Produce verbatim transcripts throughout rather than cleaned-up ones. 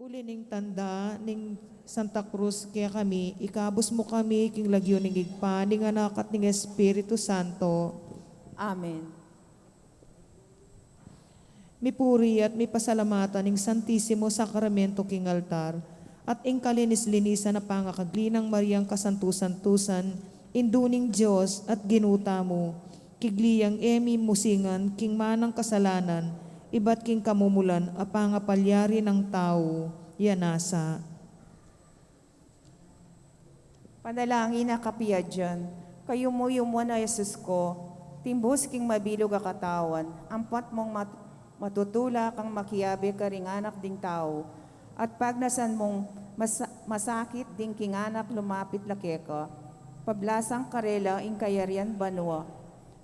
Uli ning tanda ning Santa Cruz kekami, ikabus mu kami king lagyu ning Ibpa, ning Anak, at ning Espiritu Santo. Amen. Mipuri at mipasalamatan ing Santisimo Sakramento king altar, at ing kalinis-linisan a pangakagli nang Mariang kasantu-santusan, Indu ning Dios at Ginu tamu, kigli yang e mi musingan king manang kasalanan, ibat king kamumulan a pangapalyari nang tau, ya nasa. Panalangin a kapiadyang, kayumu-yumu na Jesus ko, timbus king mabilug a katawan, ampat mung mat-, matutula kang makiabe karing anak ding tau, at pagnasan mung masa-, masakit ding king anak lumapit la keka, pablasang karela ing kayarian banua.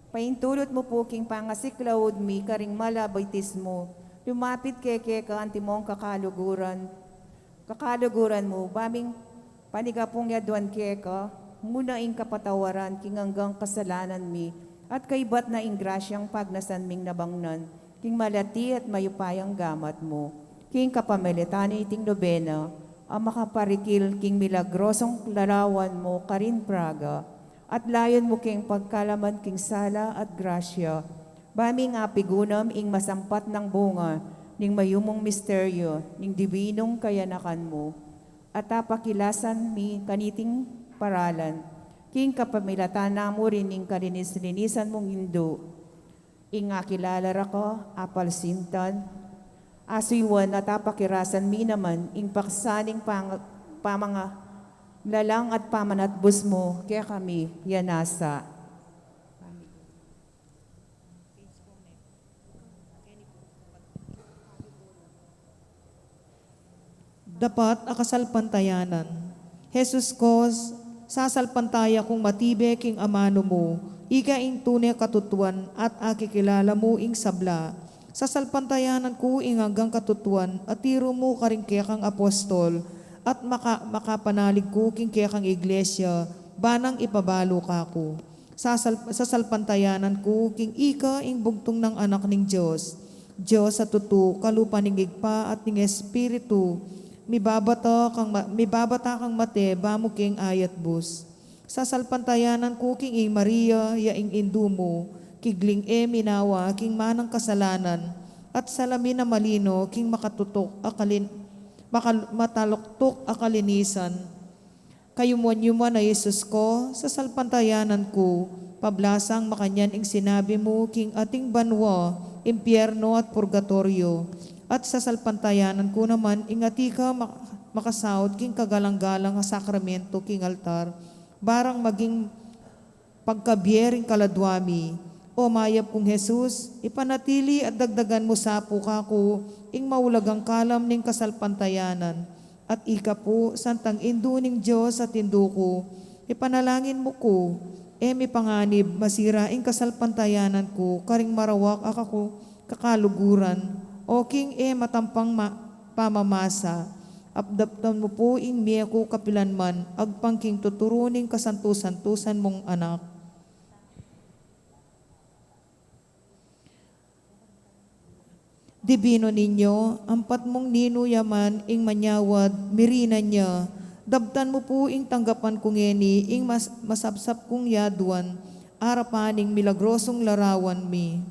Paintulut mu pu king pangasiklaud mi karing mal a bautismu, lumapit ke keka antimong kakaluguran, kakaluguran mu, ba ming panigapung yaduan keka, muna ing kapatawaran king anggang kasalanan mi, at kaibat na ing grasyang pagnasan ming nabangnan, king malati at mayupayang gamat mu, king kapamilatan niting nobena, a makaparikil king milagrosong larawan mu karin Praga, at layun mu king pagkalaman king sala at grasya, ba ming apigunam ing masampat nang bunga ning mayumung misteryo ning dibinung kayanakan mu, at apakilasan mi kaniting paralan, king kapamilatan na mu rin ning kalinis-linisan mung Indu, ing akilala ra ka, apalsintan, asuyuan at apakirasan mi naman ing paksa ning pang-, pamangalalang at pamanatbus mu kekami, ya nasa. Dapat a kasalpantayanan. Jesus ko, sasalpantaya kung matibe king amanu mu, ika ing tune katutuan at akikilala mu ing sabla. Sasalpantayanan ku ing anggang katutuan a tiru mu karing kekang apostol, at maka-, makapanalig ku king kekang iglesia, ba nang ipabalu kaku. Sasal-, sasalpantayanan ku king ika ing bugtung nang Anak ning Dios, Dios a tutu, kalupa ning Ibpa at ning Espiritu, mibabata kang ma-, mibabata kang mate, ba mu keng ayatbus. Sasalpantayanan ku king ing Maria, ya ing Indu mu, kigling e minawa king manang kasalanan, at salamin a malino king makatutuk a kalin-, makal-, mataluktuk a kalinisan. Kayumu-yumu na Jesus ko, sasalpantayanan ku, pablasang makanyan ing sinabi mu king ating banua, impyerno at purgatoryo, at sasalpantayanan ku naman ing ating ka mak-, makasaud king kagalang-galang a sakramento king altar, barang maging pagkabie ring kaladua mi. O mayap kung Jesus, ipanatili at dagdagan mu sa pu kaku ing maulagang kalam ning kasalpantayanan. At ika pu, Santang Indu ning Dios at Indu ku, ipanalangin mu ku, e mipanganib masira ing kasalpantayanan ku karing marawak a kaku-, kakaluguran, o king e matampang ma-, pamamasa. Apdaptan mu pu ing mie ku kapilan man, agpang king tuturu ning kasantu-santusan mung Anak. Dibinu Niño, ampat mung ninu ya man ing manyawad, mirinan ya. Daptan mu pu ing tanggapan ku ngeni ing mas-, masapsap kung yaduan, arapan ning milagrosung larawan mi.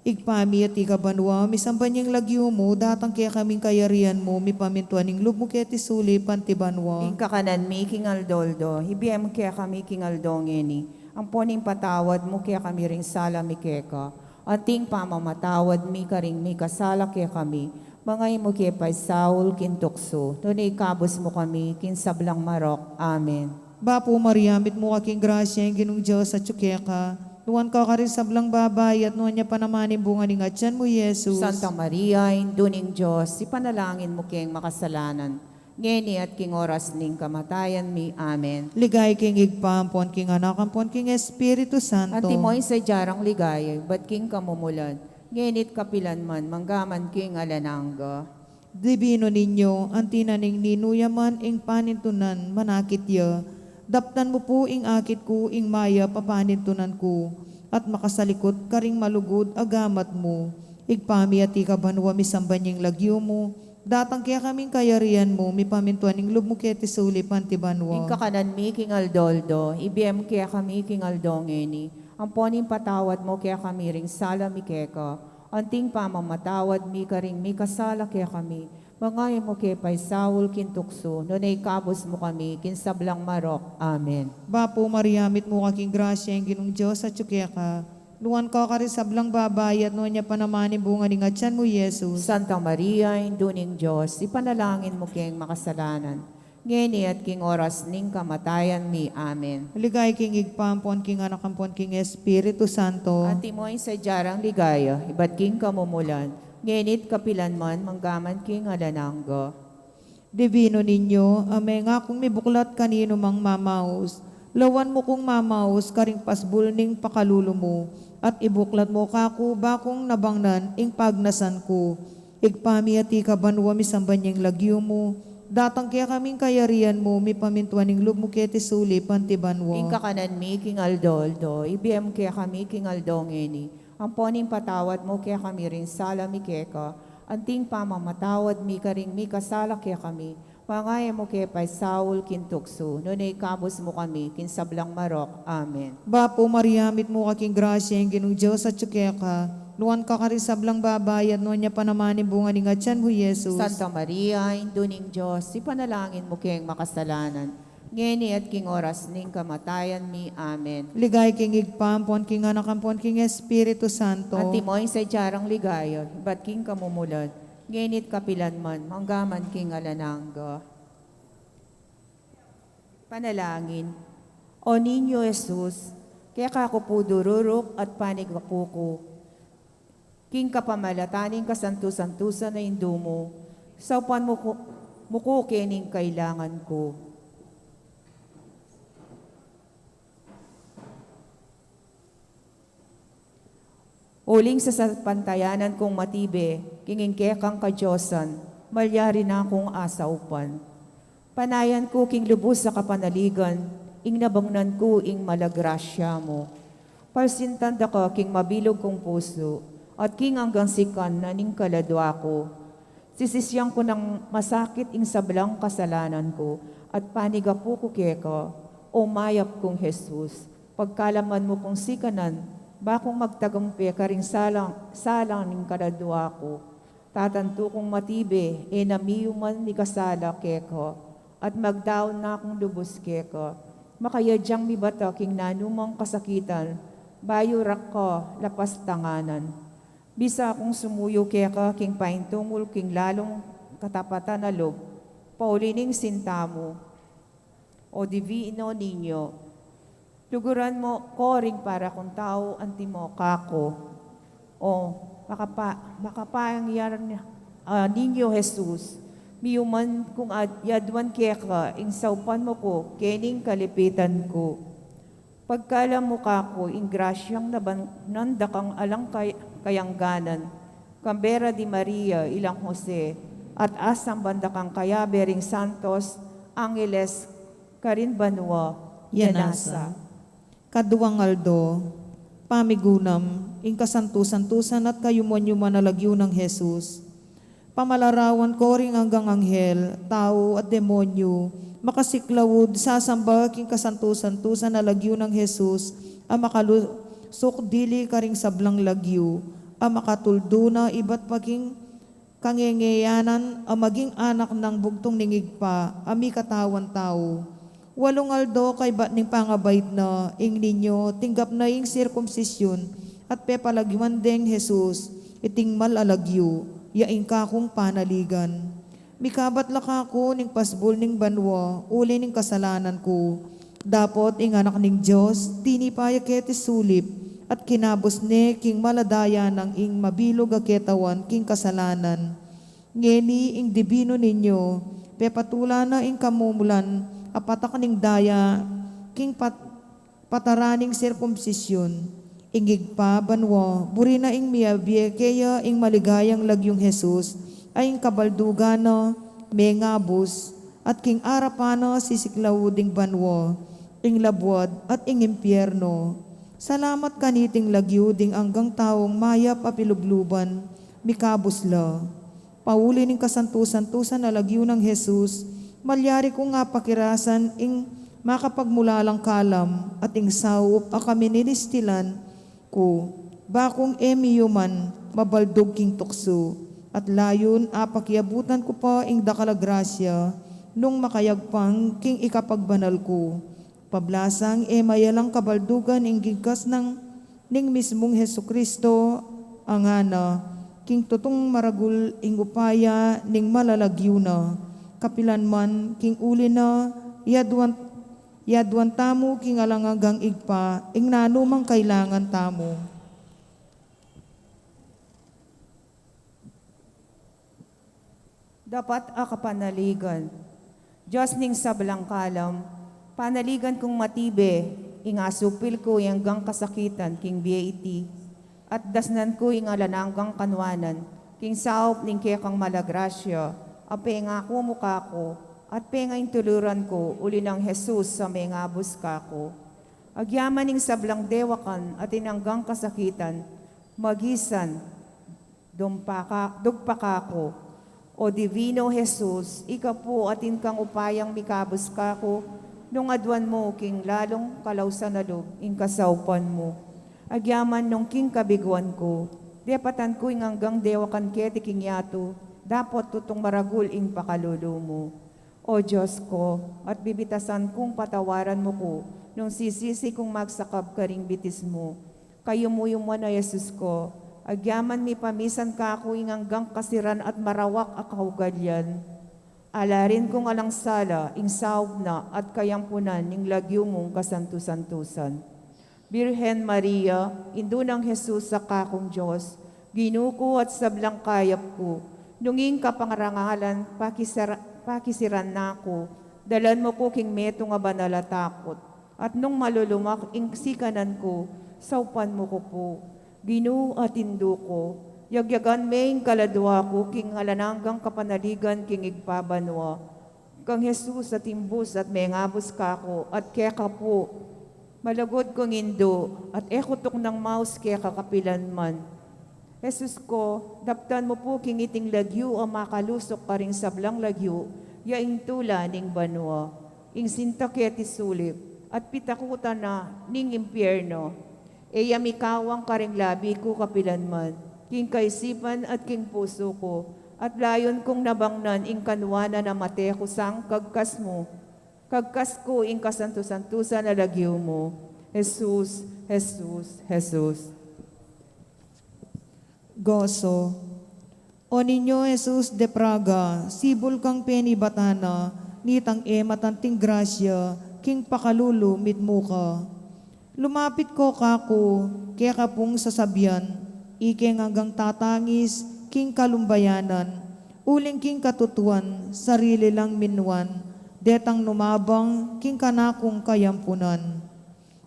Ibpa mi, atiu ka banua, misamban ya ing lagyu mu, datang kekami ing kayarian mu, mipamintuan ing lub mu keti sulip anti banua. Ing kakanan mi king aldo-aldo, ibie mu kekami king aldo ngeni. Ampon ipatawad mu kekami ring sala mi keka, anti ing pamamatawad mi karing mikasala kekami. Manga e mu ke paisaul king tuksu, nune ikabus mu kami king sablang marok. Amen. Bapu Maria, mitmu ka king grasya, ing Ginung Dios atyu keka. Nuan ka karing sablang babai, at nuan ya pa naman ing bunga ning atian mu, Jesus. Santa Maria, Indu ning Dios, ipanalangin mu keng makasalanan, ngeni at king oras ning kamatayan mi. Amen. Ligaya king Ibpa, ampon king Anak, ampon king Espiritu Santo. Antimo ing sadya rang ligaya, ibat king kamumulan, ngeni at kapilan man, mangga man king alang angga. Dibinu Niño, anti na ning ninu ya man ing panintunan, manakit ya. Daptan mu pu ing akit ku, ing mayap a panintunan ku, at makasalikut karing malugud a gamat mu. Ibpa mi, atiu ka banua, misamban ya ing lagyu mu, Datang kekami ing kayarian mu, mipamintuan ing lub mu keti sulip anti banua. Ing kakanan mi king aldo-aldo, ibie mu kekami king aldo ngeni. Ampon ipatawad mu kekami ring sala mi keka, anti ing pamamatawad mi karing mikasala kekami. Manga e mu ke paisaul king tuksu, nune ikabus mu kami king sablang marok. Amen. Bapu Maria, mitmu ka king grasya, ing Ginung Dios atyu keka. Nuan ka karing sablang babai, at nuan ya pa naman ing bunga ning atian mu, Jesus. Santa Maria, Indu ning Dios, ipanalangin mu keng makasalanan, ngeni at king oras ning kamatayan mi. Amen. Ligaya king Ibpa, ampon king Anak, ampon king Espiritu Santo. Antimo ing sadya rang ligaya, ibat king kamumulan, ngeni't kapilan man, manggaman king alang angga. Divino Niño, a mengakung mibuklat kaninumang mamaus, lawan mu kung mamaus karing pasbul ning pakalulu mu, at ibuklat mu kaku bakung nabangnan ing pagnasan ku. Ibpa mi, atiu ka banua, misamban ya ing lagyu mu, datang kekami ing kayarian mu, mipamintuan ing lub mu keti sulip anti banua. Ing kakanan mi king aldo-aldo, ibie mu kekami king aldo ngeni. Ampon ipatawad mu kekami ring sala mi keka, anti ing pamamatawad mi karing mikasala kekami. Manga e mu ke paisaul king tuksu, nune ikabus mu kami king sablang marok. Amen. Bapu Maria, mitmu ka king grasya, ing Ginung Dios atyu keka. Nuan ka karing sablang babai, at nuan ya pa naman ing bunga ning atian mu, Jesus. Santa Maria, Indu ning Dios, ipanalangin mu keng makasalanan, ngeni at king oras ning kamatayan mi. Amen. Ligaya king Ibpa, ampon king Anak, ampon king Espiritu Santo. Antimo ing sadya rang ligaya, ibat king kamumulan, ngeni't kapilan man, manggaman king alang angga. Panalangin. O Niño Jesus, keka ku pu dururuk at panigapu ku king kapamilatan ning kasantu-santusan a Indu mu, saupan mu ku, mu ku kening kailangan ku. Uling sasalpantayanan kung matibe king ing kekang kadiosan, malyari na kung asaupan. Panayan ku king lubus a kapanaligan ing nabangnan ku ing mala grasya mu. Palsintan da ka king mabilug kung pusu, at king anggang sikan na ning kaladua ku. Sisisian ku nang masakit ing sablang kasalanan ku, at panigapu ku keka, O mayap kung Jesus. Pagkalaman mu kung sikanan, bakung magtagumpay karing salang, salang ning kaladua ku. Tatantu kung matibe, e na miyuman mikasala keka, at magdaun na kung lubus keka. Makayadyang mibata king nanumang kasakitan, bayu ra ka lapastanganan. Bisa kung sumuyu keka king paintungul king lalung katapatan a lub, pauli ning sinta mu. O Divino Niño, luguran mu ko ring para kung tau antimo kaku. O makapa-, makapangyarian a Niño Jesus, miyuman kung ad-, yaduan keka ing saupan mu ku kening kalipitan ku. Pagkalam mu kaku ing grasyang nabangnan da kang alang kay-, kayangganan, kambe ra di Maria ilang Jose, at asamban da kang kayabe ring santos, angeles, karin banua, ya nasa. Kaduang aldo, pamigunam, ing kasantu-santusan at kayuman-yuman a lagyu nang Jesus. Pamalarawan ko ring anggang anghel, tau at demonyu, makasiklaud, sasamba king kasantu-santusan a lagyu nang Jesus, a makalusuk dili karing sablang lagyu, a makatuldu na ibat pa king kangengeyanan a maging anak nang bugtung ning Ibpa a mikatawan tau. Walung aldo kaybat ning pangabait na, ing Niño, tinggap na ing sirkumsisyun at pepalagyuan deng Jesus, iting mal a lagyu, ya ing kakung panaligan. Mikabat la kaku ning pasbul ning banua, uli ning kasalanan ku. Dapot ing Anak ning Dios, tinipa ya keti sulip, at kinabus ne king mal a daya nang ing mabilug a ketawan king kasalanan. Ngeni ing Divino Niño, pepatulan na ing kamumulan a patak ning daya king pat-, patara ning sirkumsisyun. Ing Ibpa banua, buri na ing miabie keya ing maligayang lagyung Jesus, a ing kabaldugan na mengabus, at king arapan na sisiklaud ing banua, ing labuad, at ing impierno. Salamat kaniting lagyu ding anggang taung mayap a pilubluban, mikabus la. Pauli ning kasantu-santusan a lagyu nang Jesus, malyari kung apakirasan ing makapagmulalang kalam at ing saup a kamininistilan ku, bakung e miyuman mabaldug king tuksu, at layun apakiabutan ku pa ing dakal a grasya nung makayagpang king ikapagbanal ku. Pablasang e mayalang kabaldugan ing gigkas nang ning mismung Jesucristo a ngana, king tutung maragul ing upaya ning malalagyu na, kapilan man king uli na, yaduan, yaduan tamu king alang anggang Ibpa ing nanumang kailangan tamu. Dapat a kapanaligan. Dios ning sablang kalam, panaligan kung matibe ing asupil ku ing anggang kasakitan king bie iti, at dasnan ku ing alang anggang kanuanan king saup ning kekang mala grasya a pengaku mu kaku at pengaintuluran ku uli nang Jesus a mengabus kaku. Agyaman ing sablang dewakan at ing anggang kasakitan, magisan, dumpa ka, dugpa kaku. O Divino Jesus, ika pu atin kang upayang mikabus kaku, nung aduan mu king lalung kalausan a lub ing kasaupan mu. Agyaman nung king kabiguan ku, depatan ku ing anggang dewakan keti king yatu, dapot tutung maragul ing pakalulu mu. O Dios ku, at bibitasan kung patawaran mu ku, nung sisisi kung magsakab karing bitis mu. Kayumuyuman a Jesus ku, agyaman mipamisan kaku ing anggang kasiran at marawak a kaugalian. Ala rin kung alang sala ing saup na at kayampunan ning lagyu mung kasantu-santusan. Birhen Maria, Indu nang Jesus a kakung Dios, Ginu ku at sablang kayap ku, nung ing kapangarangalan pakisara-, pakisiran na ku, dalan mu ku king metung a banal a takut. At nung malulumak ing sikanan ku, saupan mu ku pu. Ginu at Indu ku, yagyagan me ing kaladua ku king alang anggang kapanaligan king Ibpa banua. Kang Jesus a timbus at mengabus kaku at keka pu. Malugud kung Indu at e ku tuknang maus keka kapilan man. Jesus ku, daptan mu pu king iting lagyu a makalusuk karing sablang lagyu, ya ing tula ning banua. Ing sinta keti sulip, at pitakutan na ning impiernu. E ya mikawang karing labi ku kapilan man, king kaisipan at king pusu ku, at layun kung nabangnan ing kanuanan a mate ku sang kagkas mu, kagkas ku ing kasantu-santusan a lagyu mu. Jesus, Jesus, Jesus. Goso. O Niño Jesus de Praga, sibul kang penibatan na nitang e matanting grasya king pakalulu mitmu ka. Lumapit ko kaku, keka pung sasabian, ikeng anggang tatangis king kalumbayanan, uling king katutuan, sarili lang minuan, detang numabang king kanakung kayampunan.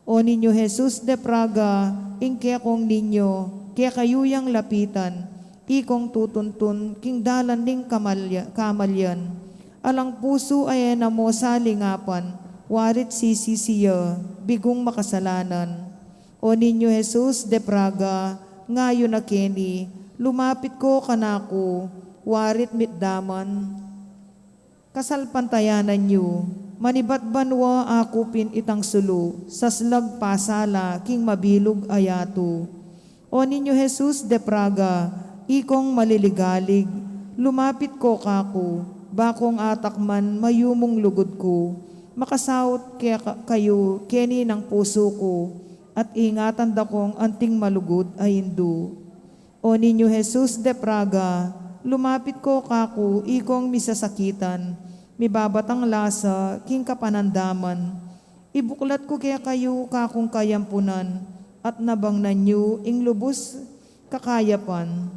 O Niño Jesus de Praga, ing kekong Niño, kekayu yang lapitan, ikong tutuntun king dalan ning kamalya-, kamalyan. Alang pusu a e na mo salingapan, warit sisisi ya, bigung makasalanan. O Niño Jesus de Praga, ngayu na keni, lumapit ko kanaku, warit mitdaman. Kasalpantayanan yu, manibat banua aku pin itang sulu, saslag pasala king mabilug a yatu. O Niño Jesus de Praga, ikong maliligalig, lumapit ko kaku, bakong atak man mayumung lugud ku, makasaut ke ka-, kayu keni nang pusu ku, at ingatan da kong anting malugud a indu. O Niño Jesus de Praga, lumapit ko kaku, ikong misasakitan, mibabatang lasa king kapanandaman. Ibuklat ku kekayu kakung kayampunan, at nabangnan yu ing lubus kakayapan.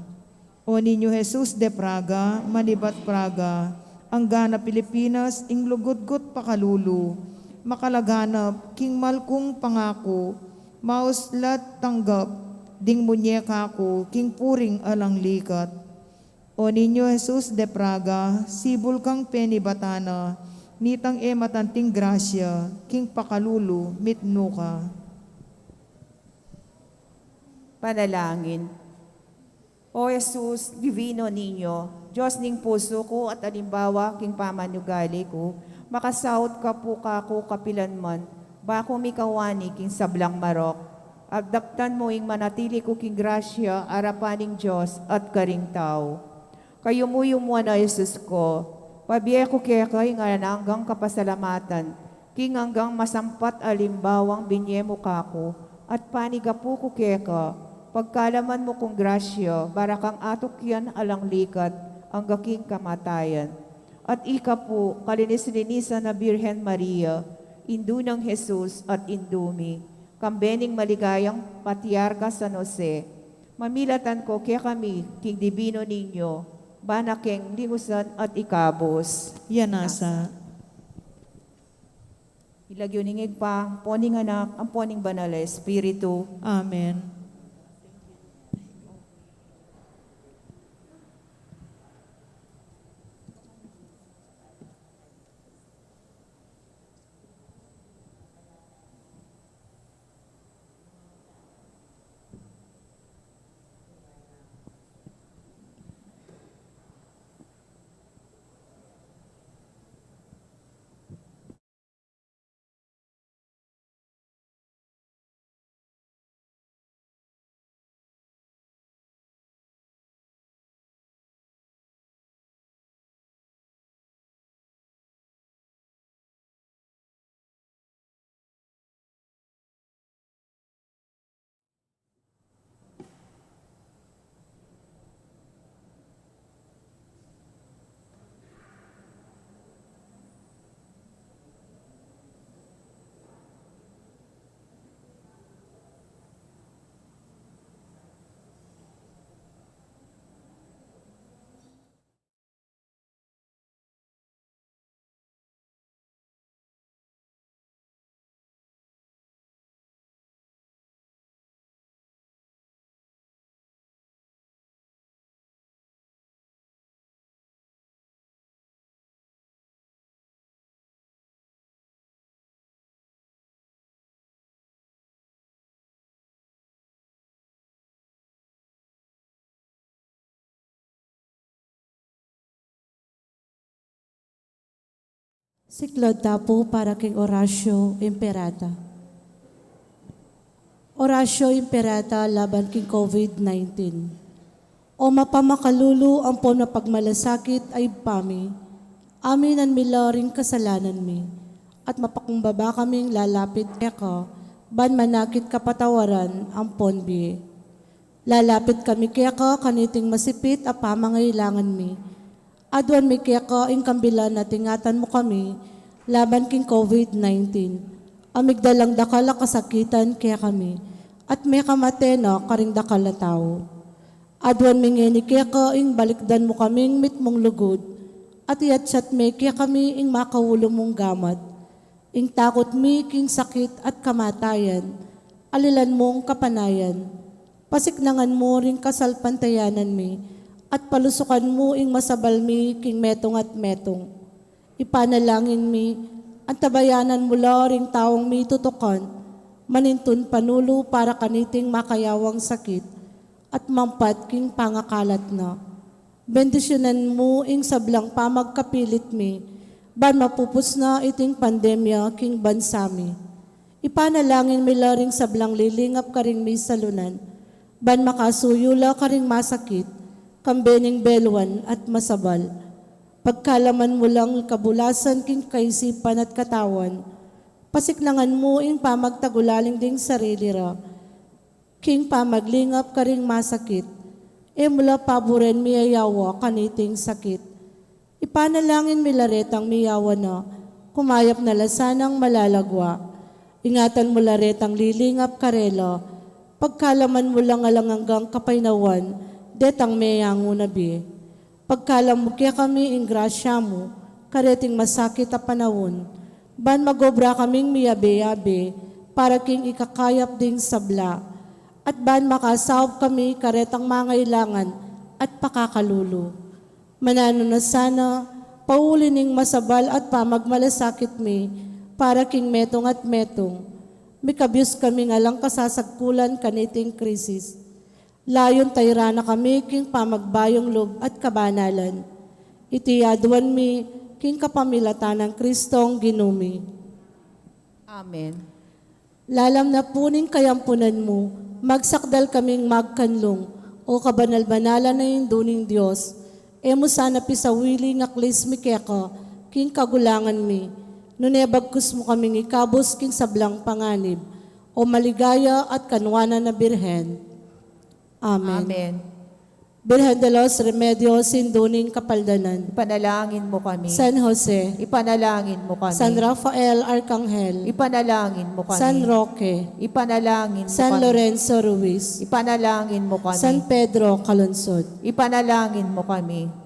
O Niño Jesus de Praga, manibat Praga, anggana Pilipinas ing lugudgut pakalulu, makalaganap king malkung pangaku, mauslat tanggap ding munyeka ku king puring alang likat. O Niño Jesus de Praga, sibul kang penibatan na nitang e matanting grasya king pakalulu mitmu ka. Panalangin. O Jesus, Divino Niño, Dios ning pusu ku at alimbawa king pamanyugali ku, makasaut ka pu kaku kapilan man, ba ku mikawani king sablang marok. At daptan mu ing manatili ku king grasya arapan ning Dios at karing tau. Kayumuyumuan a Jesus ku, pabie ku keka ing alang anggang kapasalamatan, king anggang masampat a alimbawang binie mu kaku, at panigapu ku keka, pagkalaman mu kung grasya, bara kang atukyan alang likat, angga king kamatayan. At ika pu, kalinis-linisan a Birhen Maria, indu nang Jesus at indu mi, kambe ning maligayang Patriarka San Jose, mamilatan ko kekami king Divino Niño, bana keng lingusan at ikabus. Yanasa. Ilagyu ning Ibpa, ampo ning Anak, ampo ning Banal a Espiritu. Amen. Siklaud ta pu para king Oratio Imperata. Oratio Imperata laban king COVID nineteen. O mapamakalulu ampon mapagmalasakit a Ibpa mi, aminan mi la ring kasalanan mi, at mapakumbaba kaming lalapit keka, ban manakit kapatawaran ampon bie. Lalapit kami keka kaniting masipit a pamangailangan mi. Aduan mi keka ing kambilan a tingatan mu kami laban king COVID nineteen. A migdalang dakal a kasakitan kekami, at mekamate na karing dakal a tau. Aduan mi ngeni keka ing balikdan mu kaming mitmung lugud, at iyatsat me kekami ing makaulu mung gamat. Ing takut mi king sakit at kamatayan, alilan mung kapanayan. Pasiknangan mu ring kasalpantayanan mi, at palusukan mu ing masabal mi king metung at metung. Ipanalangin mi, antabayanan mu la ring taung mitutukan, manintun panulu para kaniting makayawang sakit, at mampat king pangakalat na. Bendisyunan mu ing sablang pamagkapilit mi, ban mapupus na iting pandemya king bansa mi. Ipanalangin mi la ring sablang lilingap karing misalunan, ban makasuyu la karing masakit, kambe ning beluan at masabal. Pagkalaman mu lang kabulasan king kaisipan at katawan, pasiknangan mu ing pamagtagulaling ding sarili ra, king pamaglingap karing masakit, e mu la paburen miyayawa kaniting sakit. Ipanalangin mi la retang miyawa na, kumayap na la sanang malalagwa. Ingatan mu la retang lilingap karela, pagkalaman mu lang alang anggang kapaynawan, detang meyangu na bie. Pagkalam mu kekami ing grasya mu, kareting masakit a panaun, ban magobra kaming miyabe-yabe, para king ikakayap ding sabla, at ban makasaup kami karetang mangailangan at pakakalulu. Mananu na sana, pauli ning masabal at pamagmalasakit mi, para king metung at metung, mikabyus kaming alang kasasagkulan kaniting krisis. Layun tairan na kami king pamagbayung lub at kabanalan. Iti aduan mi king kapamilatan nang Kristong Ginu mi. Amen. Lalam na pu ning kayampunan mu, magsakdal kaming magkanlung, o kabanal-banalan a Indu ning Dios, e mu sana pisawili ing aklis mi keka king kagulangan mi, nune bagkus mu kaming ikabus king sablang panganib, o maligaya at kanwanan a Birhen. Amen. Amen. Birhen de los Remedios, Indu ning Kapaldanan. Ipanalangin mu kami. San Jose. Ipanalangin mu kami. San Rafael Arkanghel. Ipanalangin mu kami. San Roque. Ipanalangin mu San kami. Lorenzo Ruiz. Ipanalangin mu kami. San Pedro Calungsod. Ipanalangin mu kami.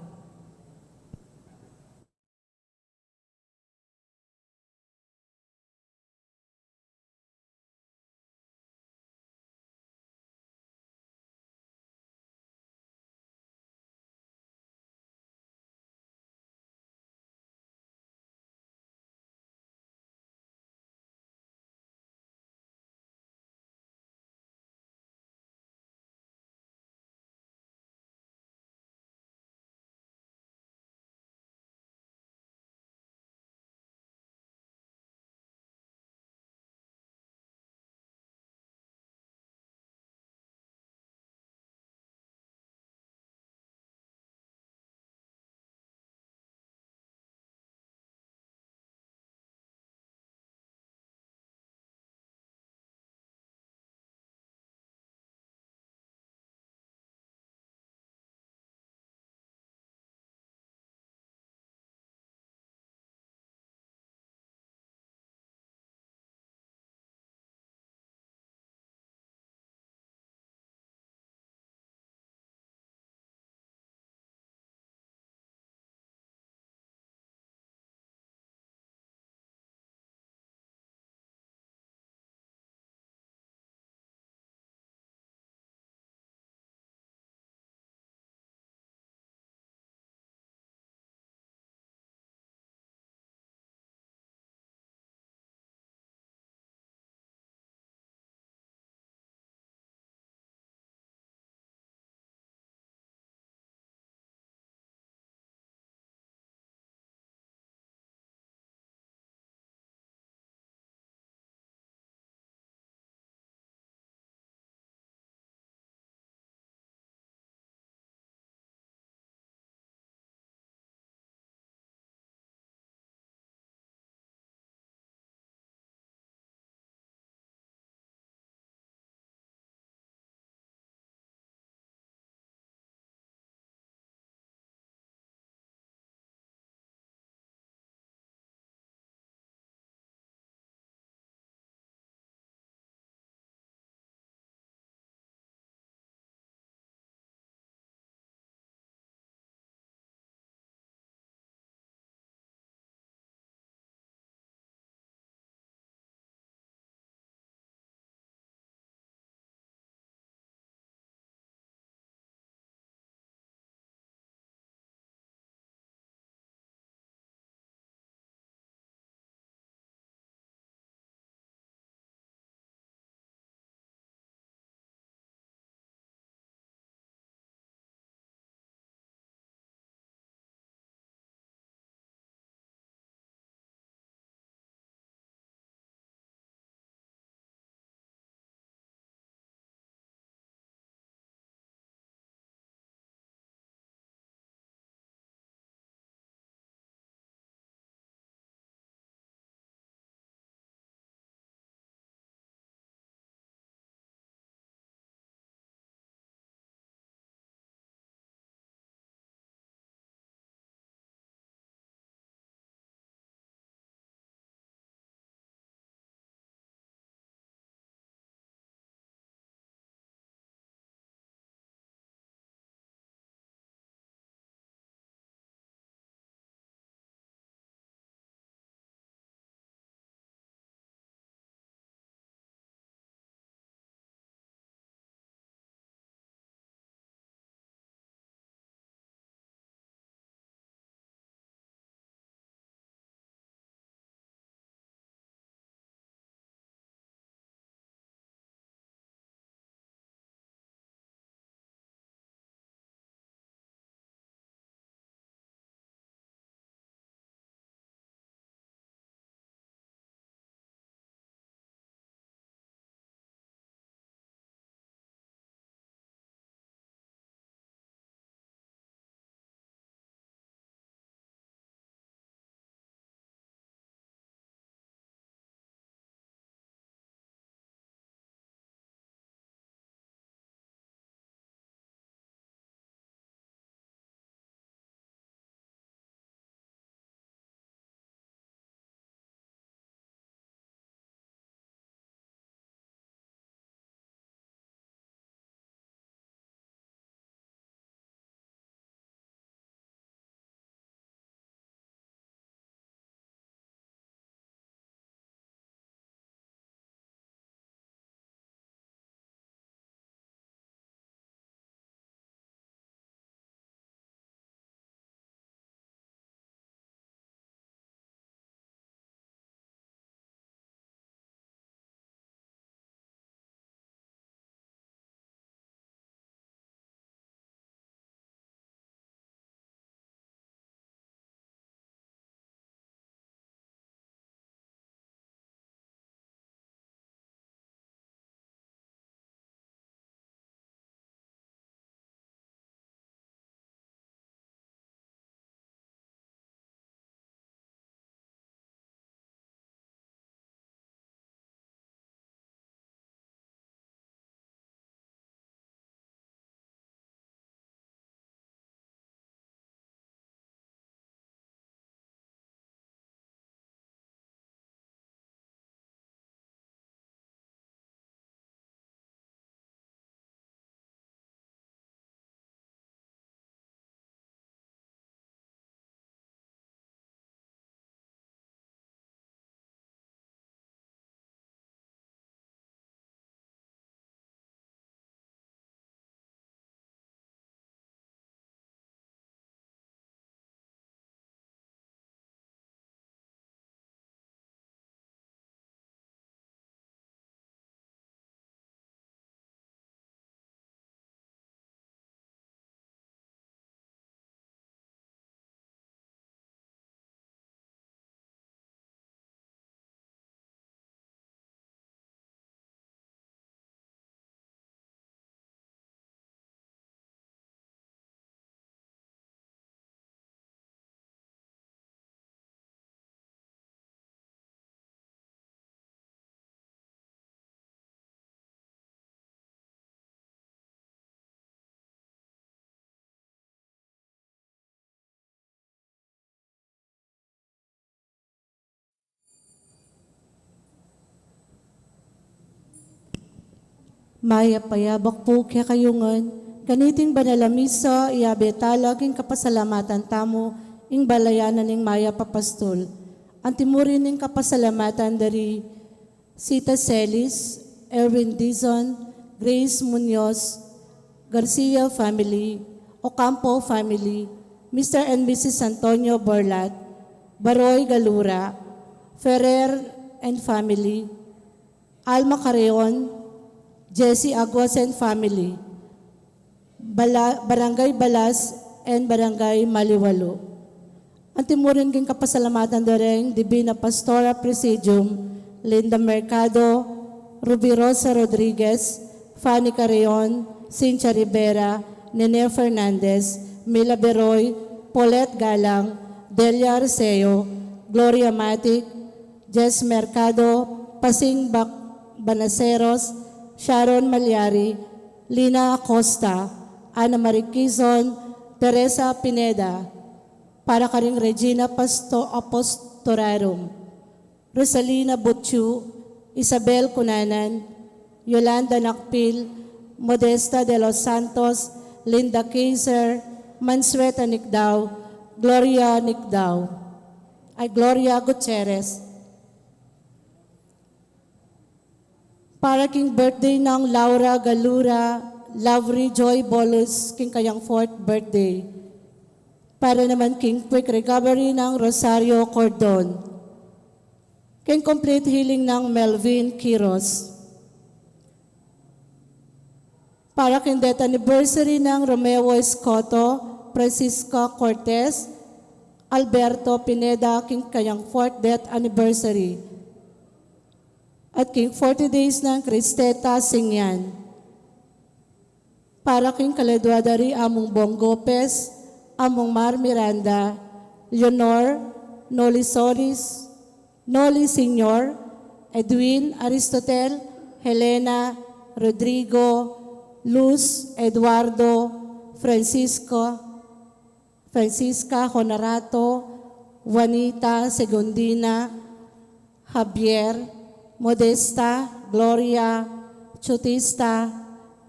Mayap a yabak pu kekayu ngan, kaniting banal a misa, iyabe tala king kapasalamatan tamu ing balayan na ning mayap a pastul. Antimurin ning kapasalamatan dari Sita Celis, Erwin Dizon, Grace Muñoz, Garcia family, Ocampo family, Mister and Missus Antonio Borlat, Baroy Galura, Ferrer and family, Alma Carreon, Jesse Aguas and family, Bala-, Barangay Balas and Barangay Maliwalo. Antimurin king kapasalamatan da ring Divina Pastora Presidium, Linda Mercado, Ruby Rosa Rodriguez, Fanny Carreon, Cynthia Rivera, Nene Fernandez, Mila Beroy, Paulette Galang, Delia Arceo, Gloria Matic, Jess Mercado, Pasing Bac-, Banaceros, Sharon Malyari, Lina Acosta, Ana Marie Quizon, Teresa Pineda, para karing Regina Pasto-, Apostolarum, Rosalina Butchu, Isabel Cunanan, Yolanda Nakpil, Modesta de los Santos, Linda Kaiser, Mansueta Nicdao, Gloria Nicdao, ay, Gloria Gutierrez. Para king birthday nang Laura Galura, Lovely Joy Bolus, king kayang fourth birthday. Para naman king quick recovery nang Rosario Cordon. King complete healing nang Melvin Quiros. Para king death anniversary nang Romeo Escoto, Francisca Cortez, Alberto Pineda, king kayang fourth death anniversary. At king forty days nang Cristeta Singyan. Para king kaladua da ri Among Bong Gopez, Among Mar Miranda, Leonor, Noli Solis, Noli Senior, Edwin, Aristotel, Helena, Rodrigo, Luz, Eduardo, Francisco, Francisca, Honorato, Juanita, Segundina, Javier, Modesta, Gloria, Chutista,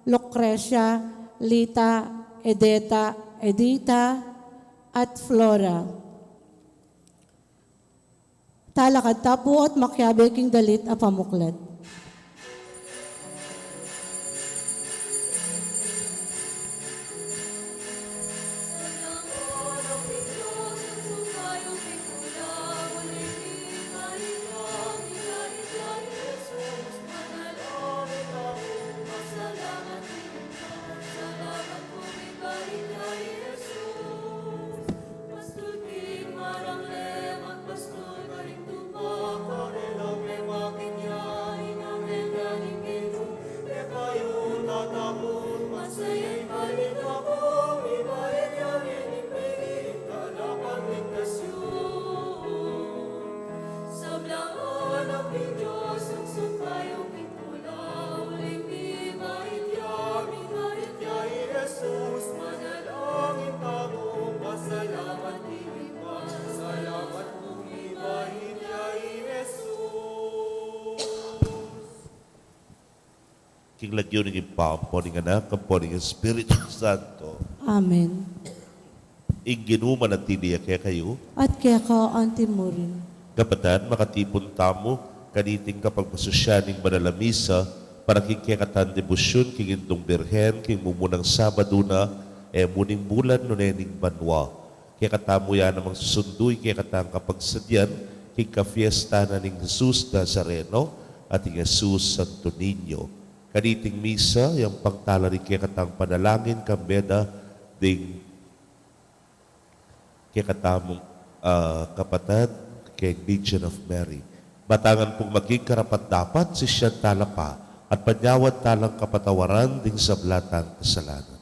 Lucrecia, Lita, Edeta, Edita, at Flora. Talakad ta pu at makiabe king dalit a pamuklat. King lagyu ning Ibpa, ampo ning Anak, ampo ning Espiritu Santo. Amen. Ing Ginu manatili ya kekayu. At keka antimurin. Kapatad, makatipun tamu kaniting kapagpasusyan ning banal a misa para king kekatang debosyun king Indung Birhen, king mumunang Sabadu na e mu ning bulan nune ning banua. Kekatamu ya namang susundu ing kekatang kapagsadyan king kafiesta na ning Jesus Nazareno at ing Jesus Santo Niño. Kaniting misa, yang pangtala ring kekatang panalangin kambe da ding kekatamung, ah, kapatad keng Legion of Mary. Batangan pung maging karapat-dapat, sisian tala pa at panyawad talang kapatawaran ding sabla tang kasalanan.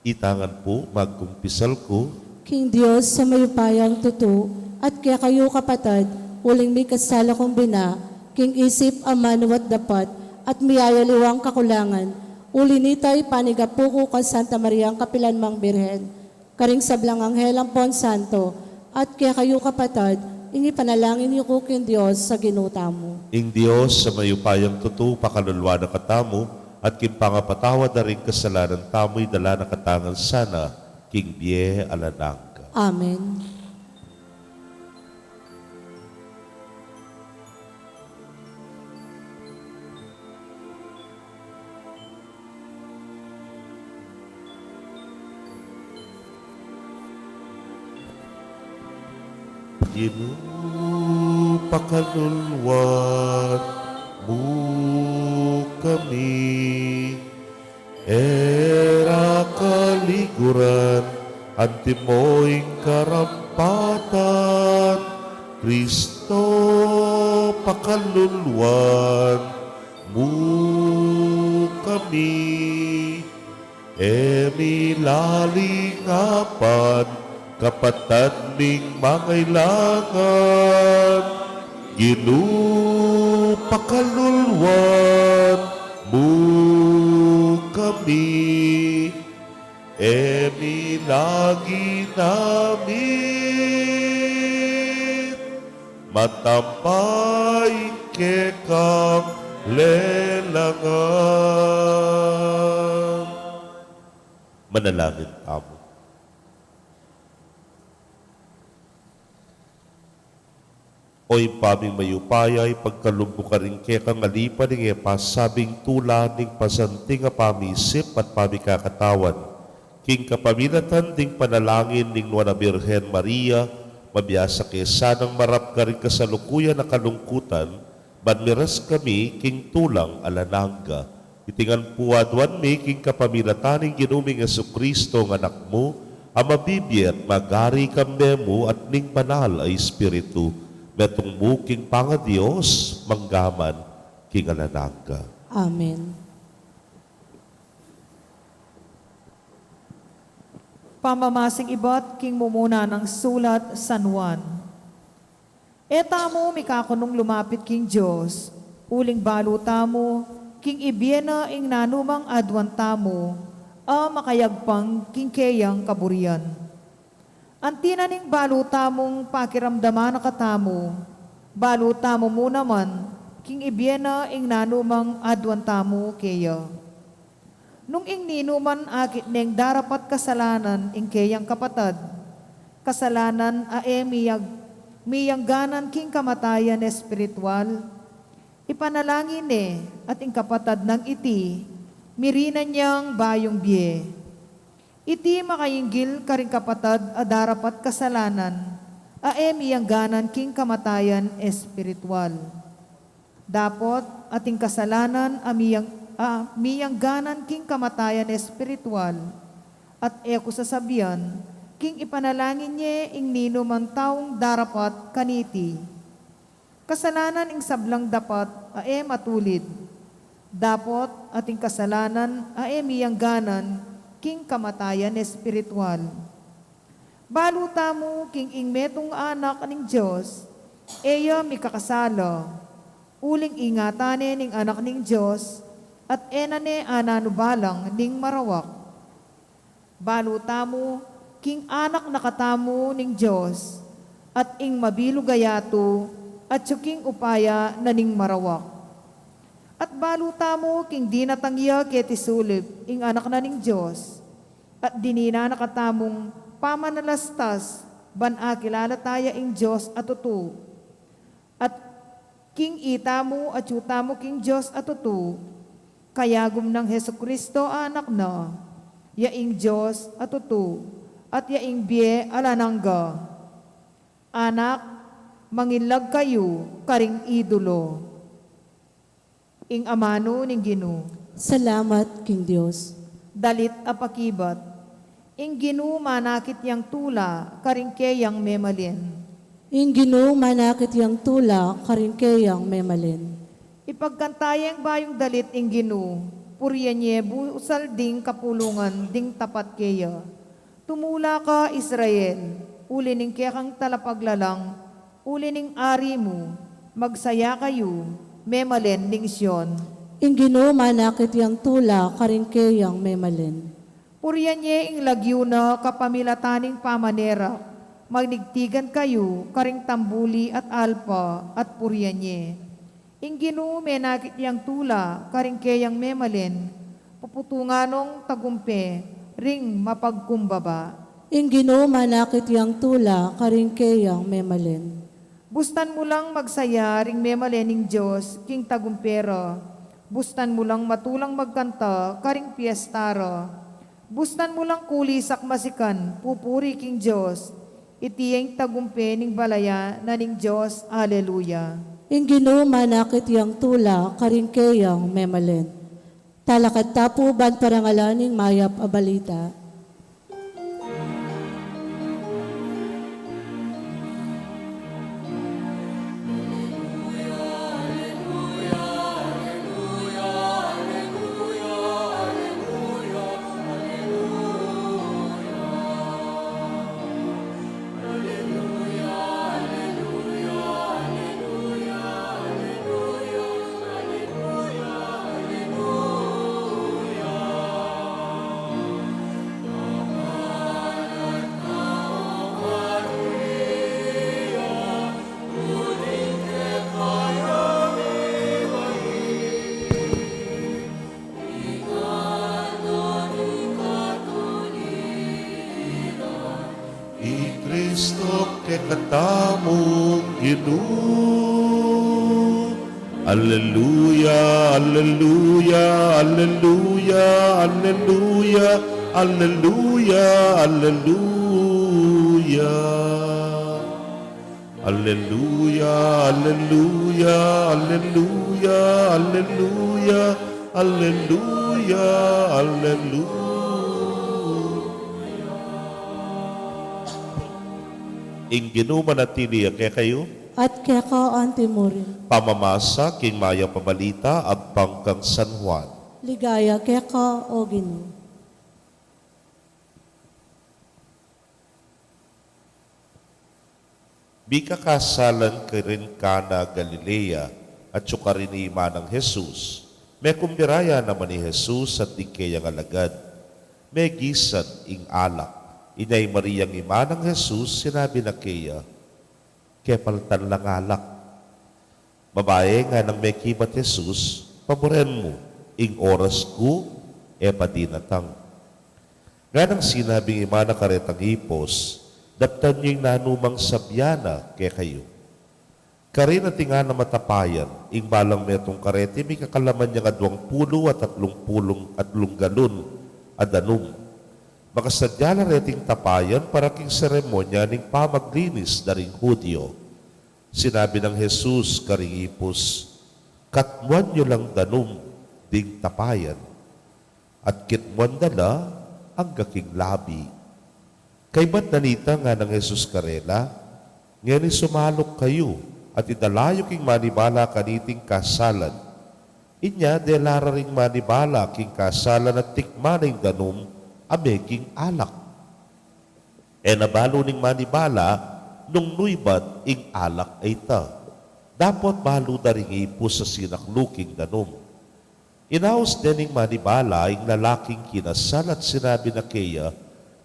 Itangan pu, magkumpisal ku king Dios a mayupayang tutu, at kekayu kapatad, uling mikasala kung bina, king isip, amanu at dapat, at miyayaliwang kakulangan. Uli nita, ipanigapu ku kang Santa Mariang kapilanmang Birhen, karing sablang anghel ampon santo, at kekayu kapatad, Ini panalangin yu ku king Dios a Ginu tamu. Ing Dios a mayupayang tutu, pakaluluan na katamu, at king pangapatawad da ring kasalanan tamu, idala na katamu ngan sana king bie alang angga. Amen. Ginu, pakaluluan mu kami, e ra kaliguran, antimo ing karampatan, Kristo, pakaluluan mu kami. E mi lalingapan kapatad ming mangailangan, Ginu, pakaluluan mu kami. E mi lagi namin matampa ing kekang lelangan. Manalangin tamu. O Ibpa ming mayupaya, ipagkalub mu karing kekang alipan ing e pasabing tula ning pasanting a pamisip at pamikakatawan king kapamilatan ding panalangin ning Nuan a Birhen Maria, mabiasa ke sanang marap karing kasalukuyan a kalungkutan, ban miras kami king tulang alang angga. Iti ngan pu aduan mi king kapamilatan ning Ginu ming Jesucristo a Anak mu, a mabibie at magari kambe mu at ning Banal a Espiritu, metung mu king pangaDios, mangga man king alang angga. Amen. Pamamasing ibat king mumuna nang sulat San Juan. E tamu mikakunung lumapit king Dios, uling balu tamu king ibie na ing nanumang aduan tamu, a makayagpang king keyang kaburian. Anti na ning balu tamung pakiramdaman na katamu, balu tamu mu naman king ibie na ing nanumang aduan tamu keya. Nung ing ninuman akit neng darapat kasalanan ing keyang kapatad, kasalanan a e miyag-, miyangganan king kamatayan espiritual, ipanalangin ne, at ing kapatad nang iti, mirinan yang bayung bie. Iti makainggil karing kapatad a darapat kasalanan a e miyangganan king kamatayan espiritual. Dapot ating kasalanan a miyang-, a miyangganan king kamatayan espiritual, at e ku sasabian king ipanalangin ye ing ninuman taung darapat kaniti. Kasalanan ing sablang dapat a e matulid. Dapot ating kasalanan a e miyangganan king kamatayan espiritual. Balu tamu king ing metung a anak ning Dios, e ya mikakasala, uling ingatan ne ning anak ning Dios, at e na ne ananubalang ning marawak. Balu tamu king anak na katamu ning Dios, at ing mabilug a yatu, atyu king upaya na ning marawak. At balu tamu king dinatang ya keti sulip ing Anak na ning Dios, at dinina na katamung pamanalastas ban akilala ta ya ing Dios a tutu. At king itamu atyu tamu king Dios a tutu, kayagum nang Jesucristo a Anak na, ya ing Dios a tutu, at ya ing bie alang angga. Anak, mangilag kayu karing idolo. Ing amanu ning Ginu. Salamat king Dios. Dalit a pakibat. Ing Ginu manakit yang tula karing keyang memalin. Ing Ginu manakit yang tula karing keyang memalin. Ipagkanta yeng bayung dalit ing Ginu, purian ye busal ding kapulungan ding tapat keya. Tumula ka, Israel, uli ning kekang talapaglalang, uli ning Ari mu, magsaya kayu, memalen ning Sion. Ing Ginu manakit yang tula karing keyang memalen. Purian ye ing lagyu na kapamilatan ning pamanerak, Magligtigan kayu karing tambuli at alpa at purian ye. Ing Ginu menakit yang tula karing keyang memalen, puputungan nong tagumpe ring mapagkumbaba. Ing Ginu manakit yang tula karing keyang memalen. Bustan mu lang magsaya ring memalen ning Dios king tagumpe ra. Bustan mu lang matulang magkanta karing piesta ra. Bustan mu lang kulisak masikan pupuri king Dios. Iti ing tagumpe ning balayan na ning Dios. Aleluya. Ing Ginu manakit yang tula karing keyang memalen. Talakad ta pu ban parangalan ing mayap a balita. I Kristo kekatamung Ginu. Aleluya, aleluya, aleluya, aleluya, aleluya, aleluya. Aleluya, aleluya, aleluya, aleluya, aleluya, aleluya. Ing Ginu manatili ya kekayu. At keka antimurin. Pamamasa king mayap a balita agpang kang San Juan. Ligaya keka, O Ginu. Mikakasalan karin Cana Galilea, atyu karin i ima nang Jesus. Mekumbira ya naman i Jesus at ding keyang alagad. Megisan ing alak. Inya i Mariang ima nang Jesus, sinabi na keya, "Kepaltan lang alak." "Babai," nganang mekibat Jesus, "paburen mu, ing oras ku e pa dinatang." Nganang sinabing ima na karetang ipus, "Daptan yu ing nanumang sabyan na kekayu." Karin ating anam a tapayan, ing balang metung kareti mikakalaman yang aduang pulu at atlung pulung atlung galun a danum. Makasadya la reting tapayan para king seremonya ning pamaglinis da ring Judio. Sinabi nang Jesus karing ipus, "Katmuan yu lang danum ding tapayan." At kitmuan da la angga king labi. Kaybat na nita, nganang Jesus karela, "Ngeni sumaluk kayu at idala yu king manibala kaniting kasalan." Inya dela ra ring manibala king kasalan at tikman na ing danum a meging alak. E na balu ning manibala nung nu ibat ing alak a ita. Dapot balu da ring ipus a sinaklu king danum. Inaus de ning manibala ing lalaking kinasal at sinabi na keya,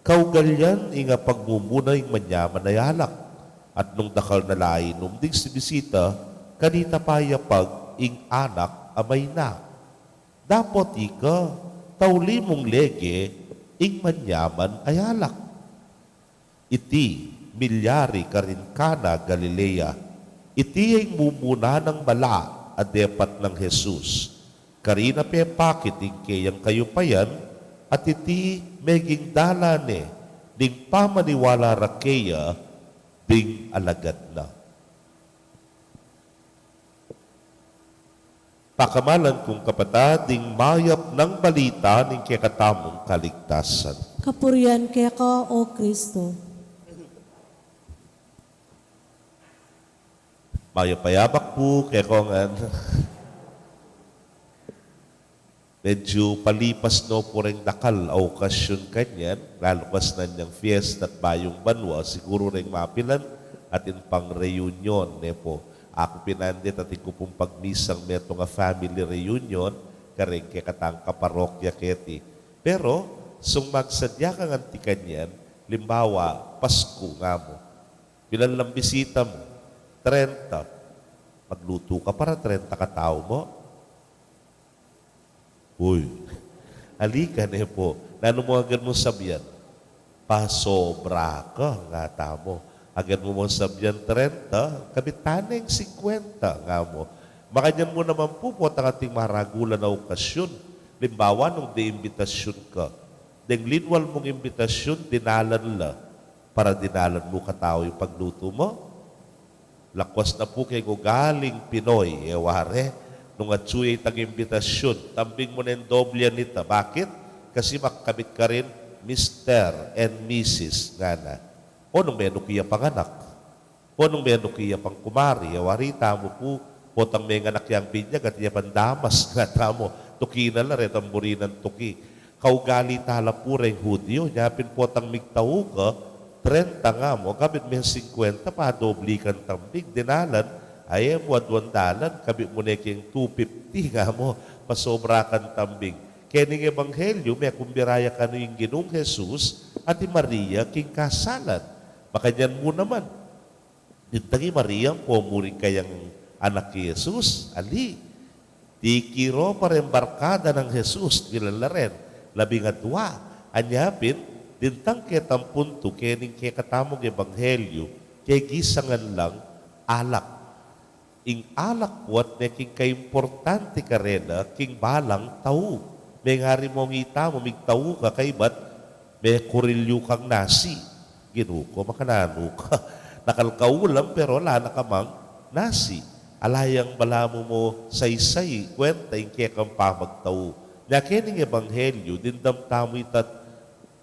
"Kaugal yan ing apagmumuna ing manyaman a alak, at nung dakal na la inum ding bisita, kanita pa yapag ing anak a mayna. Dapot ika, tauli mung lege ing manyaman a alak." Iti milyari karin Cana Galilea. Iti ya ing mumuna nang mala a depat nang Jesus. Karin a pepakit ing keyang kayupayan, at iti meging dalan ne ning pamaniwala ra keya ding alagad na. Pakamalan kung kapatad, ing mayap nang balita ning kekatamung kaligtasan. Kapurian keka, O Kristo. Mayap a yabak pu kekongan. Medyu palipas no pu reng dakal a okasyun kanyan, lalu kasnan yang fiesta at bayung banua, siguru reng mapilan atin pang reunion, ne pu. Aku pinandit atin ku pung pagmisang metung a family reunion kareng kekatang kaparokya keti. Pero sung magsadya kang anti kanyan, limbawa, Pasku nga mu, Pilan lang bisita mu? Trenta. Maglutu ka para trenta katau mu? Uy. Ali ka ne pu. Nanu mu agad mung sabyan? Pasobra ka, ngatamu. Agad mu mung sabyan trenta, kabit ta neng singkwenta, ngamu. Makanyan mu naman pu, potang ating maragulan a okasyun. Alimbawa, nung de imbitasyun ka. Deng linwal mung imbitasyun, dinalan la. Para dinalan mu katau ing paglutu mu. Lakwas na pu keng ugaling Pinoy, e ware, nung atsu ya itang imbitasyun, tambing mu neng doble anita. Bakit? Kasi makakabit karin Mister and Missus ngana. O nung menuki ya pang anak. O nung menuki ya pang kumari, e wari tamu pu, potang menganak yang binyag, atin ya pang damas, ngatamu, tuki na la, retang buri nang tuki. Kaugali tala pu reng Hudiyu, nya pin potang migtau ka, trenta ngamu, kabit meng singkwenta, padobli kang tambing, dinalan, ae mu aduang dalan, kabit mu ne keng two fifty ngamu, pasobra kang tambing. Kening ebanghelyu, mekumbira ya kanu ing Ginung Jesus, at i Maria, king kasalan. Makanyan mu naman. Dintang i Maria, pomuring kayang anak i Jesus, ali. Tiki ro pa reng barkada nang Jesus, bilang la ren, labing adua. Anya pin, dintang ketang puntu, kening kekatamung ebanghelyu, kegisangan lang alak. Ing alak pu at ne king kaimportante karela, king balang tau. Mengari mong itamu, migtau ka, kaybat, mekurilyu kang nasi. Ginu ku, makananu ka? Nakal ka ulam, pero ala na ka mang nasi. Ala yang balamu mo saysay, kwenta ing kekang pamagtau. Nya kening ebanghelyu, dimdam tamu ita't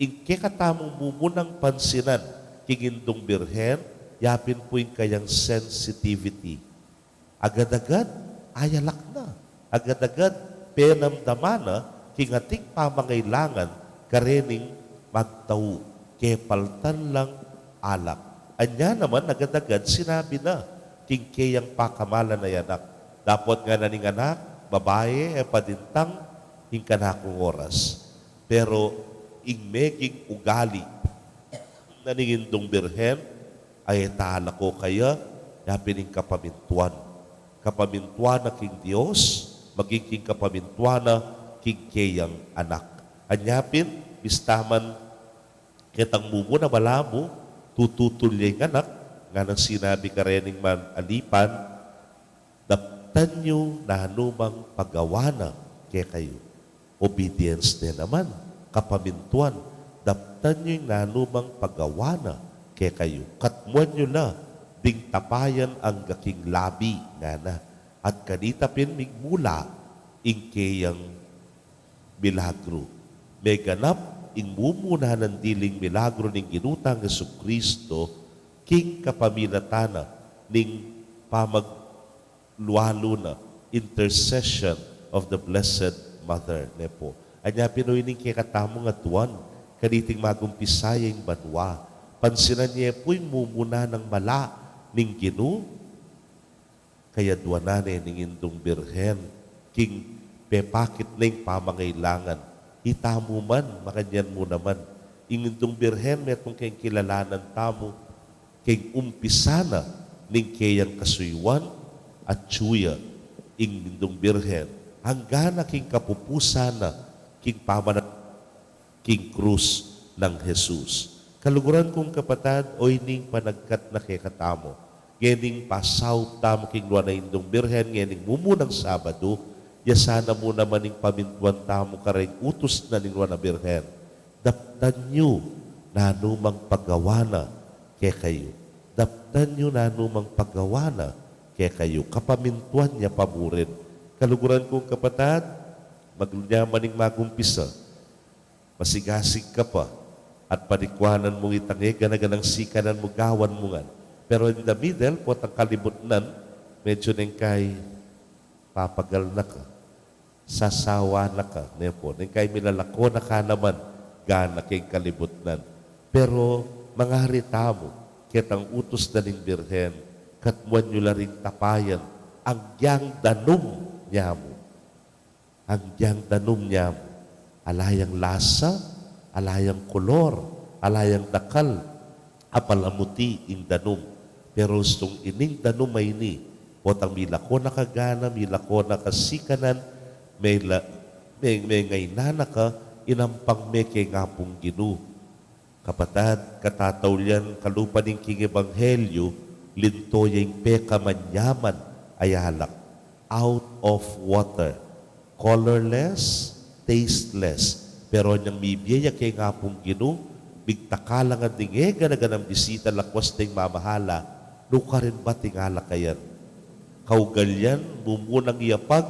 ing kekatamung mumunang pansinan, king Indung Birhen, yapin pu ing kayang sensitivity. Agad-agad, ayalak na. Agad-agad, penamdaman na, king ating pamangailangan, karening magtau, kepaltan lang alak. Anya naman, agad-agad, sinabi na, king keyang pakamalan a anak. Dapot ngana ning anak, babai, e pa dintang, ing kanakung oras. Pero, ing meging ugali, na ning Indung Birhen, ay tala ko kaya, yapin ing kapamintuan. Kapamintuan na king Dios, maging king kapamintuan na king keyang anak. Anya pin, bista man ketang mumuna balamu, tututul ya ing anak, nganang sinabi karening man alipan, daptan yu nanumang pagawa na kekayu. Obedience ne naman, kapamintuan, daptan yu ing nanumang pagawa na kekayu. Katmuan yu la ding tapayan angga king labi, ngana. At kanita pin migmula ing keyang milagru. Meganap ing mumuna nang diling milagru ning Ginu tang Jesucristo king kapamilatan na ning pamag- lualu na intercession of the Blessed Mother, ne pu. Anya pin o ining kekatamung aduan, kaniting magumpisa ya ing banua. Pansinan ye pu ing mumuna nang mala ning Ginu, kayaduanan ne ning Indung Birhen, king pepakit neng pamangailangan. Itamu man, makanyan mu naman. Ing Indung Birhen, metung keng kilalanan tamu, king umpisa na ning keyang kasuyuan, atyu ya ing Indung Birhen, angga na king kapupusan na, king pamana-, king krus nang Jesus. Kaluguran kung kapatad, o ining panagkat na kekatamu, ngening pasaup tamu king nuan a Indung Birhen, ngening mumunang Sabadu, ya sana mu naman ing pamintuan tamu kareng utus na ning nuan a Birhen. Daptan yu nanumang pagawa na kekayu. Daptan yu nanumang pagawa na kekayu. Kapamintuan ya pa mu rin. Kaluguran kung kapatad, maglunya man ing magumpisa, masigasig ka pa, at padikwanan mu itang e gana-ganang sikanan mu, gawan mu ngan. Pero in the middle, potang kalibutnan, medyo neng kai papagal na ka, sasawa na ka, ne pu. Neng kai milalako na ka naman, gana keng kalibutnan. Pero mangari tamu, ketang utus na ning Birhen, katmuan yu la ring tapayan, agyang danum nyamu. Agyang danum nyamu. Ala yang lasa, ala yang kolor, ala yang dakal, apalamuti ing danum Pero ustung ining danum a ini, potang milako na ka gana, milako na ka sikanan, mela-, me-, mengaina na ka, inampang me keng Apung Ginu. Kapatad, katataulian, kalupa ning king ebanghelyu, linto ya ing pekamanyaman a yalak. Out of water. Colorless, tasteless. Pero anyang mibie ya keng Apung Ginu, bigtaka la ngan ding e gana-ganang bisita, lakwas deng mamahala, nukarin ba ing alak a yan? Kaugal yan, mumunang iyapag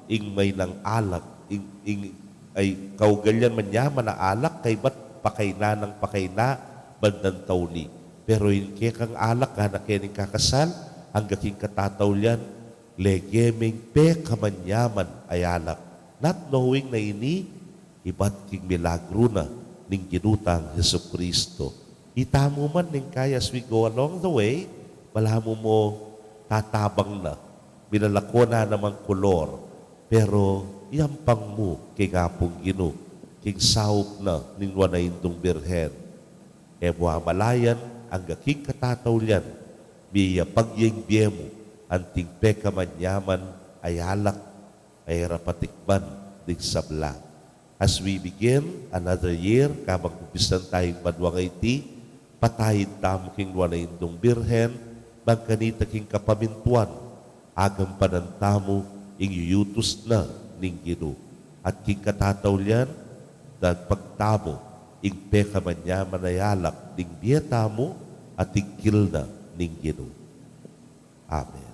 ing mainang alak, ing, ing, ay, kaugal yan manyaman a alak, kaybat pakaina nang pakaina, bandang tauli. Pero ing kekang alak, gana keng kakasal, angga king katataulian, lege meng pekamanyaman a yalak. Not knowing na ini, ibat king milagru na ning Ginu tang Jesucristo. Itamu man ning kaya, as we go along the way, balamu mo tatabang na, milalako na namang kulor, pero iyampang mu keng Apung Ginu, king saup na ning Nuan a Indung Birhen. E mu amalayan, angga king katataulian, miyapag ya ing bie mu, anting pekamanyaman a yalak, a e ra patikman ding sabla. As we begin another year, kabang umpisan tayang banua ngeni, pataid tamu king Nuan a Indung Birhen, bang kanita king kapamintuan, agampanan tamu ing yuyutus na ning Ginu. At king katataulian, dagpag tamu ing pekamanyaman a yalak ning bie tamu, at ing kil na ning Ginu. Amen.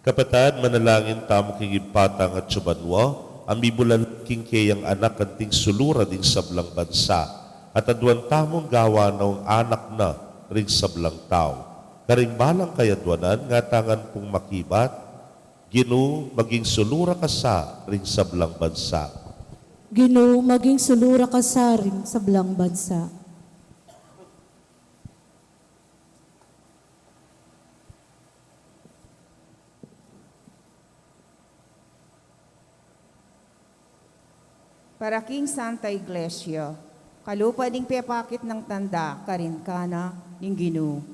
Kapatad, manalangin tamu king Ibpa tang atsu banua, a mibulad king keyang Anak anting sulu ra ding sablang bansa, at aduan tamung gawan nong anak na ring sablang tau. Karing balang kayaduanan, ngatamu ngan pung makibat, Ginu, maging sulu ra ka sa ring sablang bansa. Ginu, maging sulu ra ka sa ring sablang bansa. Para king Santa Iglesia, kalupa ding pepakit nang tanda karin Kana ning Ginu.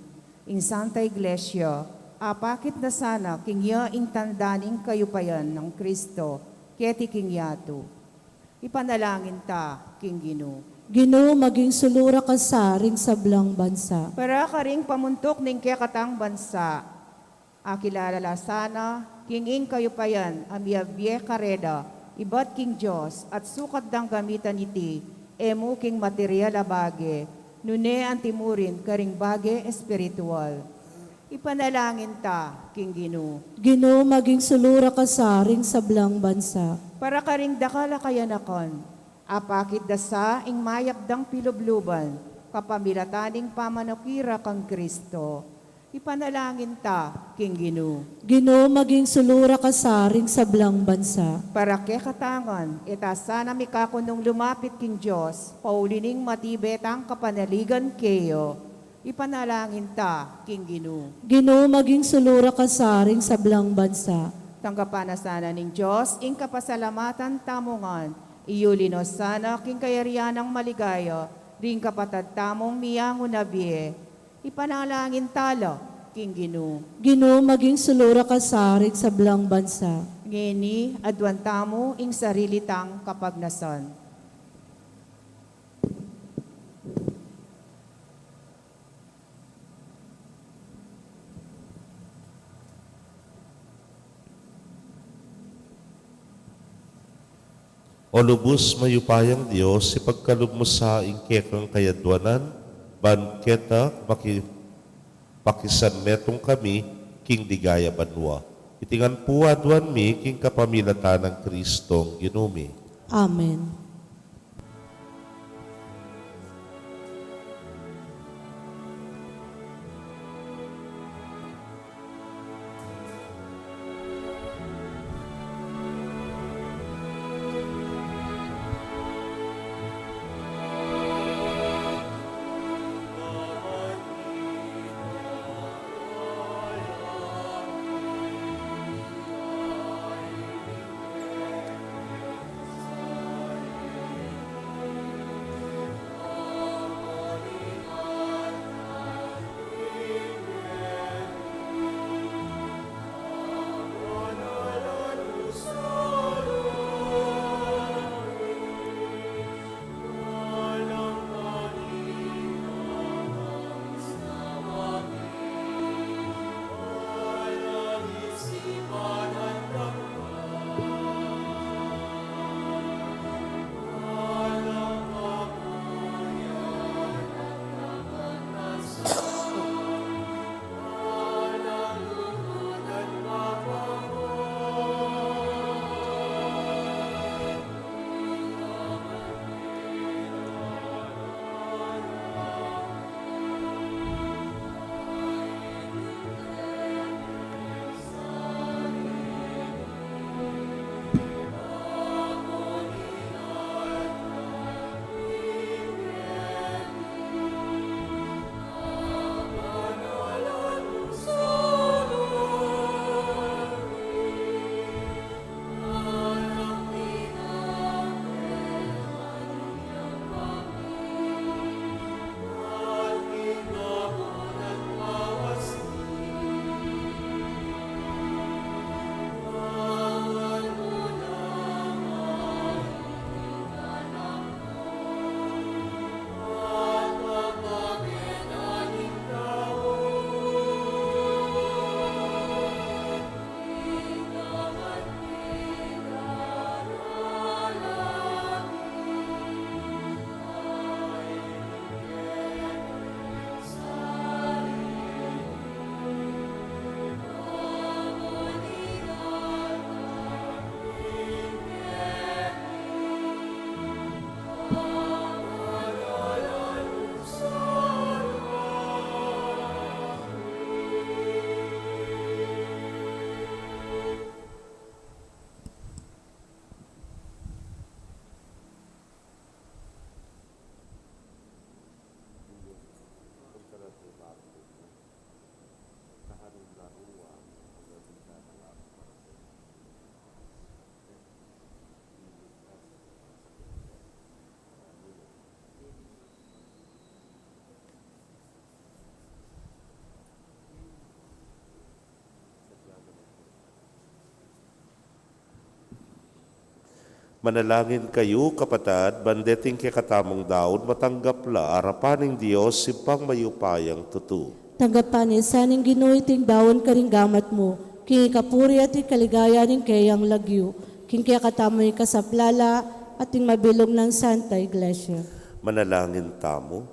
Ing Santa Iglesia, apakit na sana king iya ing tanda ning kayupayan nang Kristo keti king yatu. Ipanalangin ta king Ginu. Ginu, maging sulu ra ka sa ring sablang bansa. Para karing pamuntuk ning kekatang bansa, akilala la sana king ing kayupayan a miyabie karela ibat king Dios, at sukat dang gamitan iti e mu king material a bage, nune antimurin karing bage espiritual. Ipanalangin ta king Ginu. Ginu, maging sulu ra ka sa ring sablang bansa. Para karing dakal a kayanakan, apakit da sa ing mayap dang pilubluban kapamilatan ning pamanukira kang Kristo. Ipanalangin ta king Ginu. Ginu, maging sulu ra ka sa ring sablang bansa. Para kekatamu ngan, e ta sana mikakunung lumapit king Dios pauli ning matibe tang kapanaligan keya. Ipanalangin ta king Ginu. Ginu, maging sulu ra ka sa ring sablang bansa. Tanggapan na sana ning Dios ing kapasalamatan tamu ngan, iyuli no sana king kayarian nang maligaya ring kapatad tamung miyanguna bie. Ipanalangin ta la king Ginu. Ginu, maging sulu ra ka sa ring sablang bansa. Ngeni, aduan tamu ing sarili tang kapagnasan. O lubus mayupayang Dios, ipagkalub mu sa ing kekang kayaduanan, ban keta maki-, pakisanmetung kami king ligaya banua. Iti ngan pu aduan mi king kapamilatan nang Kristong Ginu mi. Amen. Manalangin kayu, kapatad, ban deting kekatamung daun matanggap la arapan ning Dios, Ibpang mayupayang tutu. Tanggapan na sa ning Ginu iting daun karing gamat mu, king ikapuri at ikaligaya ning keyang lagyu, king kekatamung ikasaplala at ning mabilug nang Santa Iglesia. Manalangin tamu.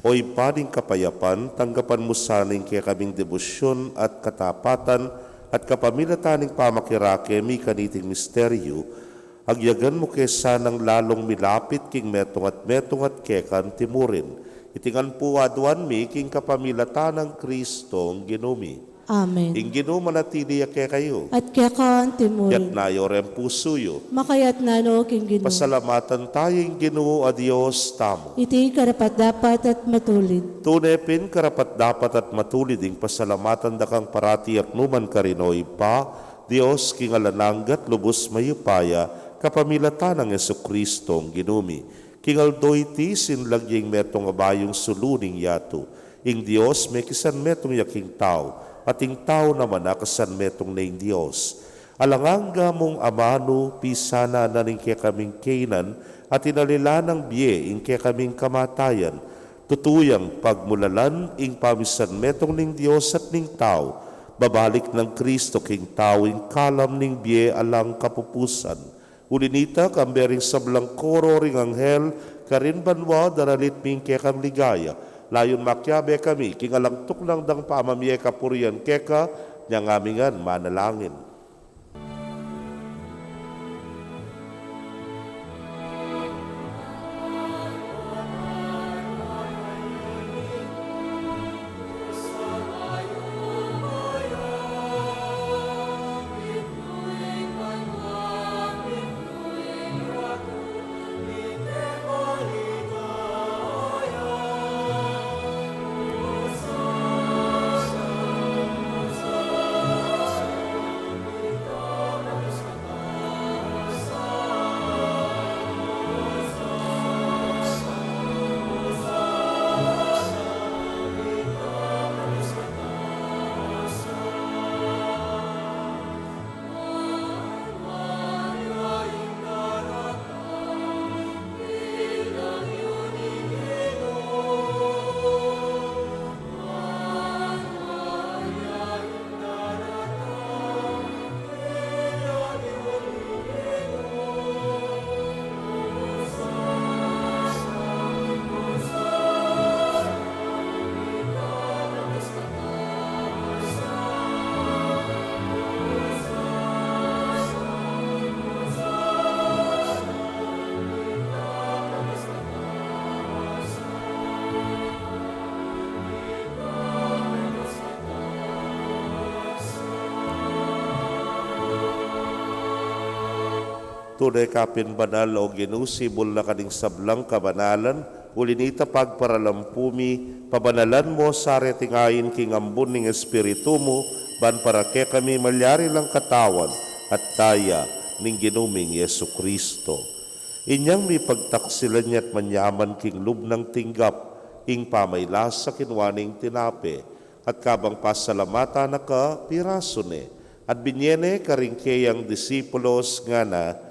O Ibpa ning kapayapan, tanggapan mu sana ing kekaming debosyun at katapatan, at kapamilatan ning pamakirake mi kaniting misteryu, agyagan mu ke sanang lalung milapit king metung at metung at keka antimurin. Iti ngan pu aduan mi king kapamilatan nang Kristong Ginu mi. Amen. Ing Ginu manatili ya kekayu. At keka antimurin. Yatna yu reng pusu yu. Makayatna no king Ginu. Pasalamatan tayu ing Ginu a Dios tamu. Iti karapat-dapat at matulid. Tune pin karapat-dapat at matulid ing pasalamatan da kang parati at nukarin man, O Ibpa, Dios king alang angga at lubus mayupaya, kapamilatan nang Jesukristong Ginu mi. King aldo iti sinlag ya ing metung a bayung sulu ning yatu. Ing Dios mekisanmetung ya king tau, at ing tau naman akasanmetung na king Dios. Alang angga mung amanu, pisanan na ning kekaming kainan, at inalilan nang bie ing kekaming kamatayan. Tutu yang pagmulalan ing pamisanmetung ning Dios at ning tau, babalik nang Kristo king tau ing kalam ning bie alang kapupusan. Uli nita, kambe ring sablang koro ring anghel karin banua, daralit mi ing kekang ligaya. Layun makiabe kami king alang tuknang dang pamamie kapurian keka, inyang ami ngan manalangin. Tune ka pin banal, O Ginu, sibul na ka ning sablang kabanalan, uli nita pagparalampu mi, pabanalan mu sa reting ain king ambun ning Espiritu mu, ban para kekami malyari lang katawan at daya ning Ginu ming Jesukristo. Inyang mipagtaksilan ya at manyaman king lub nang tinggap ing pamailasa, kinua ne ing tinape, at kabang pasalamatan na ka, pirasu ne, at binie ne karing keyang disipulos, ngana: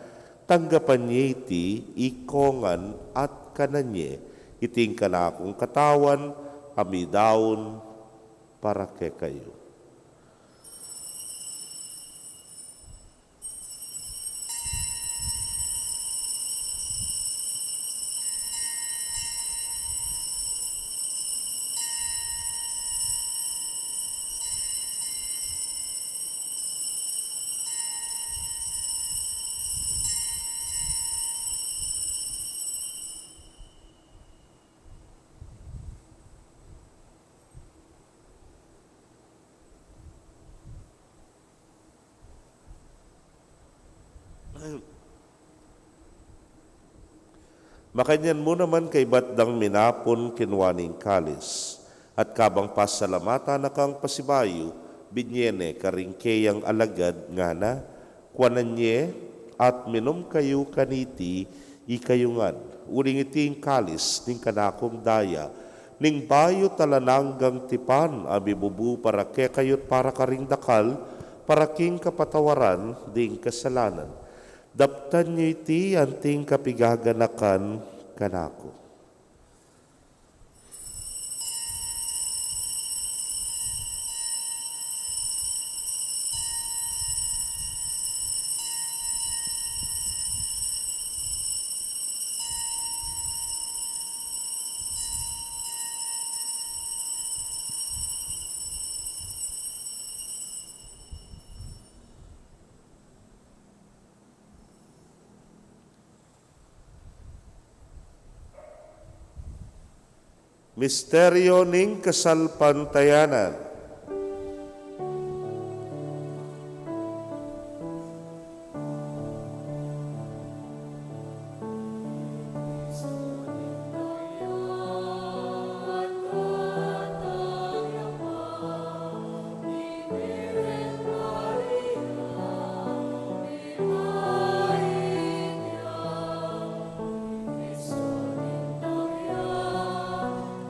Tanggapan ye iti ikongan at kanan ye, iti ing kanakung katawan a midaun para kekayu. Makanyan mu naman, kaybat dang minapun, kinua ne ing kalis, at kabang pasalamatan na kang pasibayu, binie ne karing keyang alagad, ngana: Kuanan ye at minum kayu kaniti, ikayu ngan, uling iti ing kalis ning kanakung daya, ning bayu at alang anggang tipan, a mibubu para kekayu't para karing dakal, para king kapatawaran ding kasalanan. Daptan yu iti anting kapigaganakan kanaku. Misteryo ning kasalpantayanan.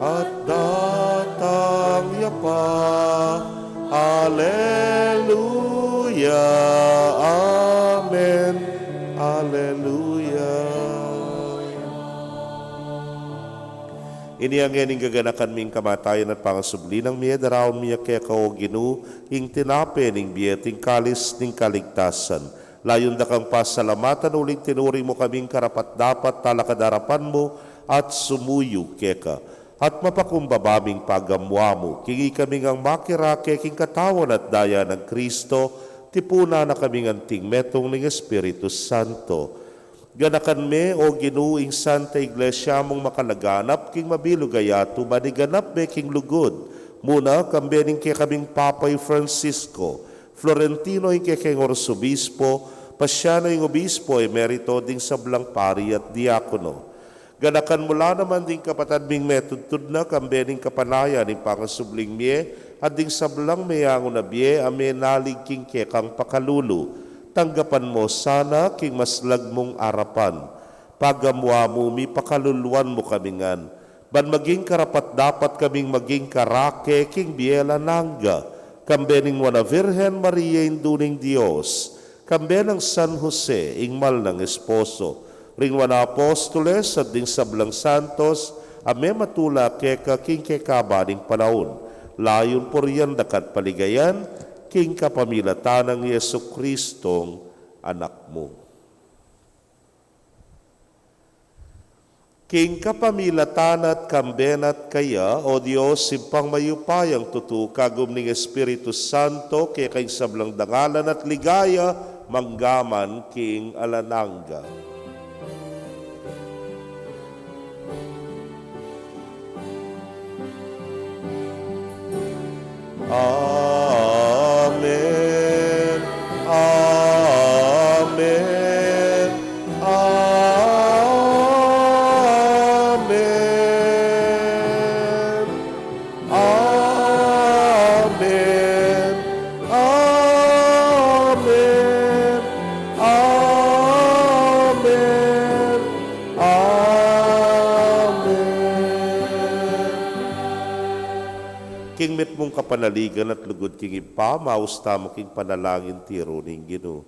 At datang ya pa. Aleluya. Amen. Aleluya. Ini ngeni ing gaganakan mi king kamatayan at pangasubli nang mie, daraun mi keka, O Ginu, ing tinape ning bie at ing kalis ning kaligtasan. Layun da kang pasalamatan uling tinuring mu kaming karapat-dapat talakad king arapan mu at sumuyu keka. At mapakumbaba ming pagamuan mu king ikami ngang makirake king katawan at daya nang Kristo, tipunan na kaming anting metung ning Espiritu Santo. Ganakan me, O Ginu, ing Santa Iglesia mung makalaganap king mabilug a yatu, ban iganap me king lugud, muna kambe ning kekaming Papa i Francisco, Florentino ing kekeng Arsobispo, Paciano ing Obispo Emerito, ding sablang pari at diakono. Ganakan mu la naman ding kapatad ming metudtud na kambe ning kapanayan ning pangasubling mie, at ding sablang meyangu na bie a menalig king kekang pakalulu. Tanggapan mu sana king maslag mung arapan. Pagamuan mu mi, pakaluluan mu kami ngan, ban maging karapat-dapat kaming maging karake king bie alang angga, kambe ning Nuan a Virgen Maria, Indu ning Dios, kambe nang San Jose, ing mal nang esposo, ring nuan a apostoles, at ding sablang santos a mematula keka king kekaba ning panaun, layun purian daka at paligayan, king kapamilatan nang Jesucristong Anak mu. King kapamilatan na at kambe na at kaya, O Dios, Ibpang mayupayang tutu, kagum ning Espiritu Santo, keka ing sablang dangalan at ligaya, mangga man king alang angga. Amen. Amen. Amen. Amen. Amen. Amen. Amen. King mitmung kapanaligan at lugud king Ibpa, maus tamu king panalangin tiru ning Ginu.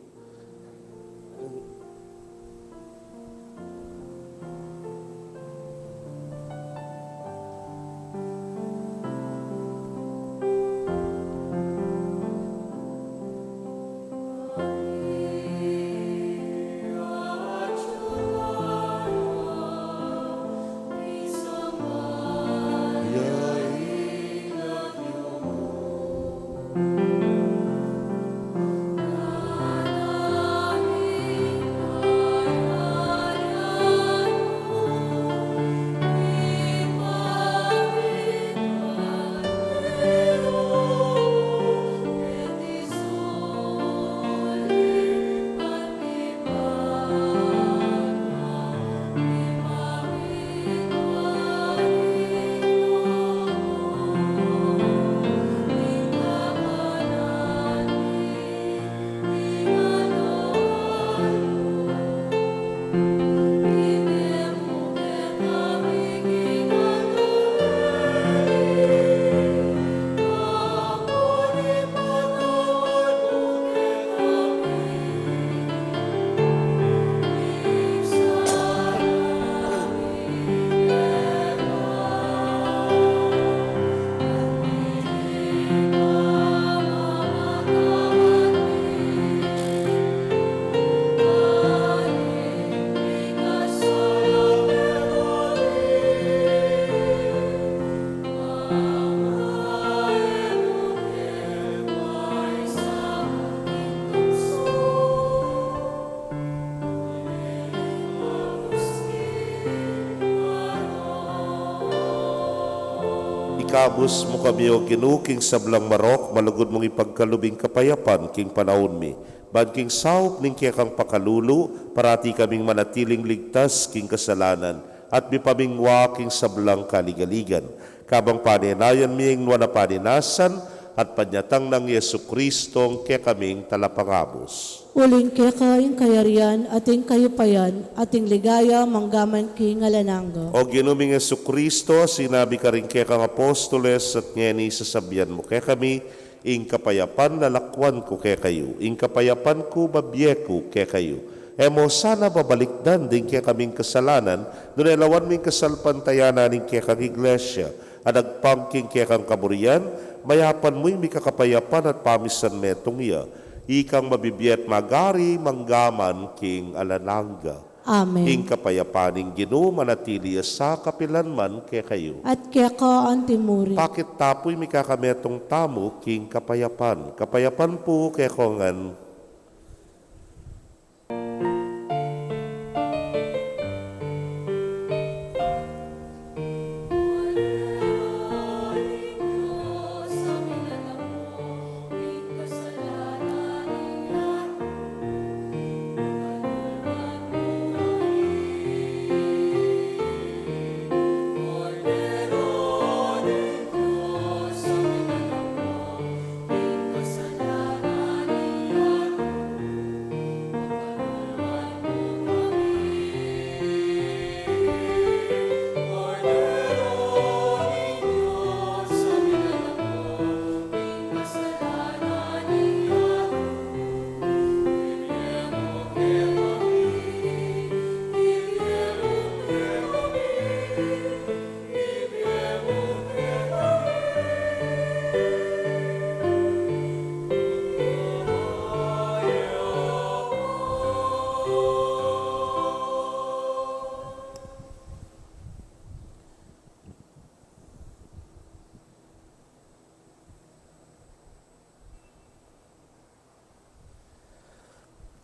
Ikabus mu kami, O Ginu, king sablang marok, malugud mung ipagkalub ing kapayapan king panaun mi. Ban king saup ning kekang pakalulu, parati kaming manatiling ligtas king kasalanan, at mipamingwa king sablang kaligaligan. Kabang panenayan mi ing nuan a paninasan, at panyatang nang Jesucristo, kekaming talapangabus. Uling keka ing kayarian, at ing kayupayan, at ing ligaya, mangga man king alang angga. O Ginu ming Jesucristo, sinabi karing kekang apostoles, at ngeni sasabian mu kekami, ing kapayapan lalakwan ku kekayu, ing kapayapan ku babie ku kekayu. E mu sana babalikdan ding kekaming kasalanan, nune lawan mu ing kasalpantayanan ning kekang iglesia, at agpang king kekang kaburian, mayapan mu ing mikakapayapan at pamisan metung ya, ikang mabibie at magari mangga man king alang angga. Amen. Ing kapayapan ning Ginu manatili ya sa kapilan man kekayu. At keka anti mu rin. Pakit ta pu ing mikakametung tamu king kapayapan. Kapayapan pu kekongan.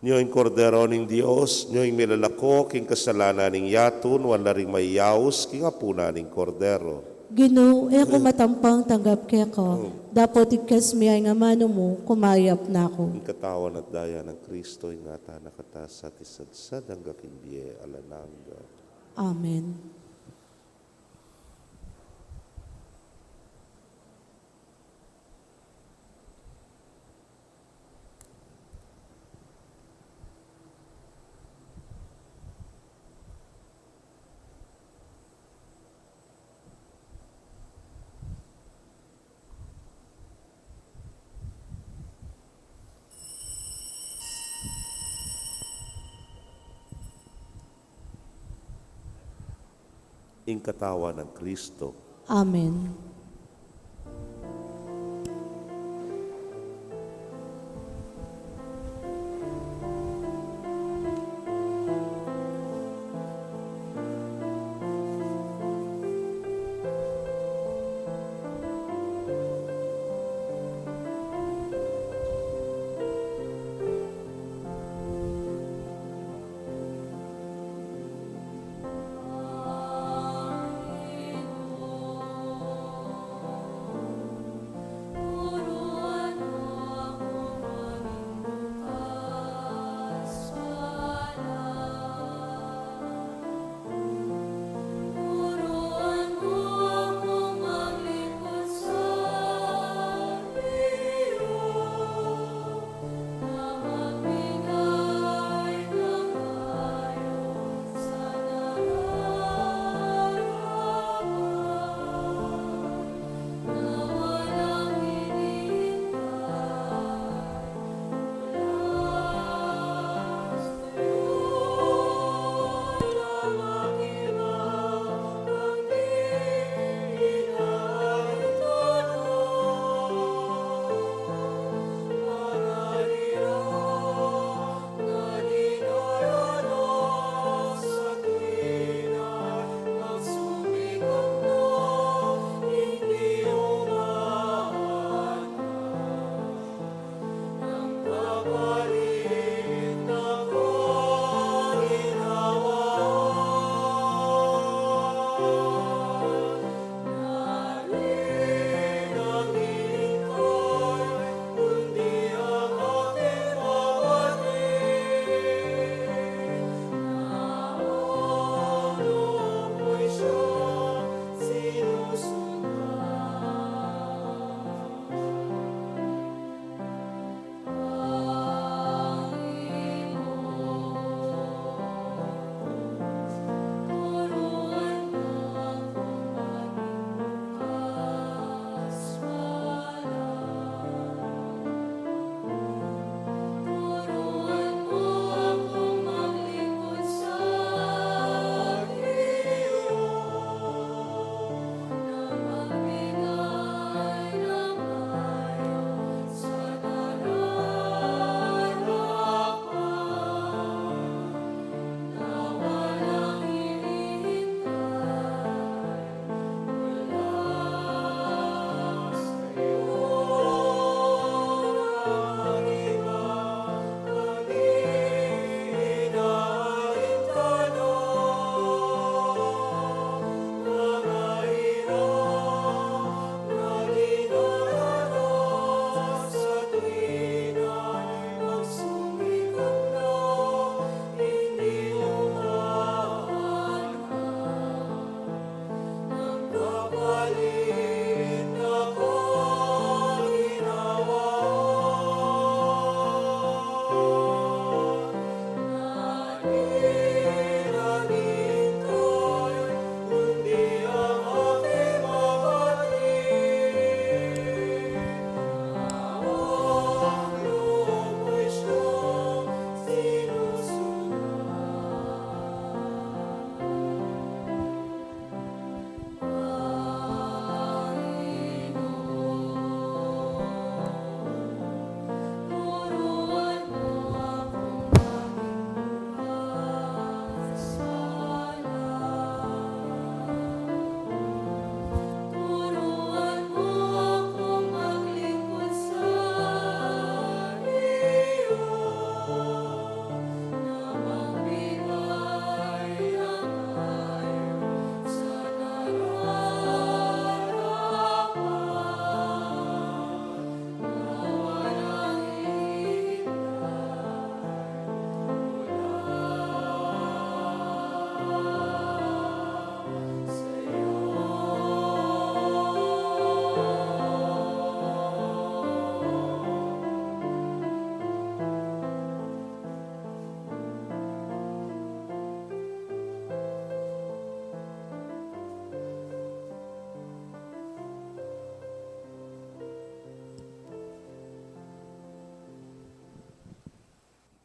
Nyo ing Kordero ning Dios, nyo ing milalako king kasalanan ning yatu, nuan la ring mayaus king apunan ning Kordero. Ginu, e ku matampang tanggap keka, dapot igkas mu ing amanu mu, kumayap na ku. Ing katawan at daya nang Kristo, ingatan na kata sa at isadsad angga king bie alang angga. Amen. Ing katawan nang Kristo. Amen.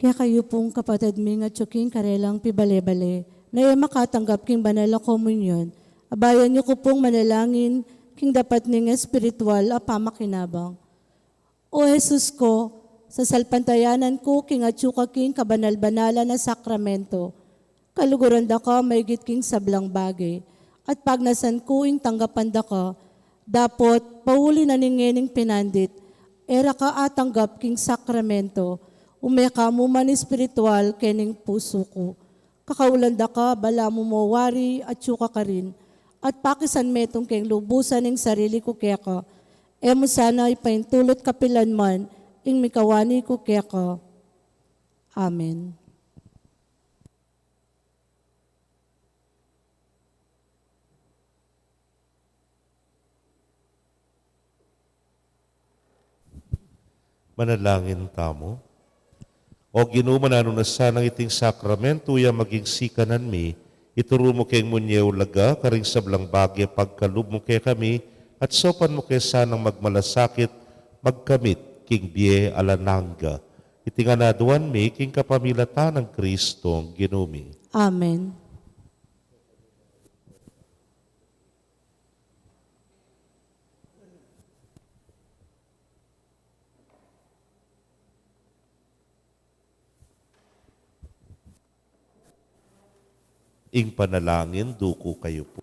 Kekayu pung kapatad mi ngan atyu king karelang pibale-bale, na e makatanggap king banal a komunyon, abayan yu ku pung manalangin king dapat ning espiritual a pamakinabang. O Jesus ku, sasalpantayanan ku king atyu ka king kabanal-banalan a sakramento, kaluguran da ka maigit king sablang bage, at pagnasan ku ing tanggapan da ka, dapot pauli na ning ngening pinandit, e ra ka atanggap king sakramento, ume ka mu man espiritual kening pusu ku. Kakaulan da ka, balamu mo wari atyu ka karin, at pakisan metung keng lubusan ing sarili ku keka, e mu sana ipaintulut kapilan man ing mikawani ku keka. Amen. Manalangin tamu. O Ginu, mananu na sanang iting sakramento ya maging sikanan mi, ituru mu keng munye ulaga karing sablang bage pagkalub mu kekami, at saupan mu ke sanang magmalasakit magkamit king bie alang angga. Iti ngan aduan mi king kapamilatan nang Kristong Ginu mi. Amen. Ing panalangin, duku kayu pu.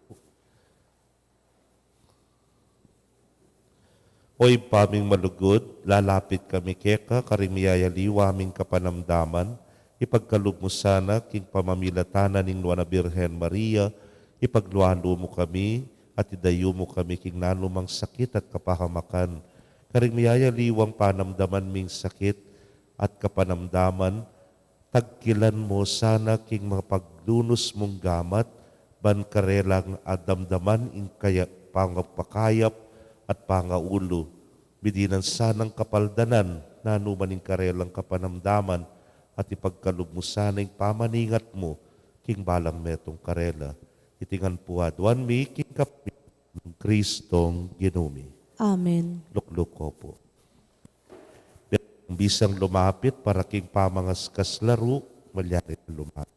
O Ibpa ming malugud, lalapit kami keka karing miyayaliwa ming kapanamdaman, ipagkalub mu sana king pamamilatan na ning Nuan a Birhen Maria, ipaglualu mu kami, at idayu mu kami king nanumang sakit at kapahamakan. Karing miyayaliwang panamdaman ming sakit at kapanamdaman, tagkilan mu sana king mapaglunus mung gamat, ban karelang adamdaman ing kaya pangapakayap at pangaulu. Midinan sanang kapaldanan nanu man ing karelang kapanamdaman, at ipagkalub mu sana ing pamaningat mu king balang metung karela. Iti ngan pu aduan mi king kapamilatan nang Kristong Ginu mi. Amen. Lukluk ko pu. Bisang lumapit para king pamangaskas laru, malyari na lumapit.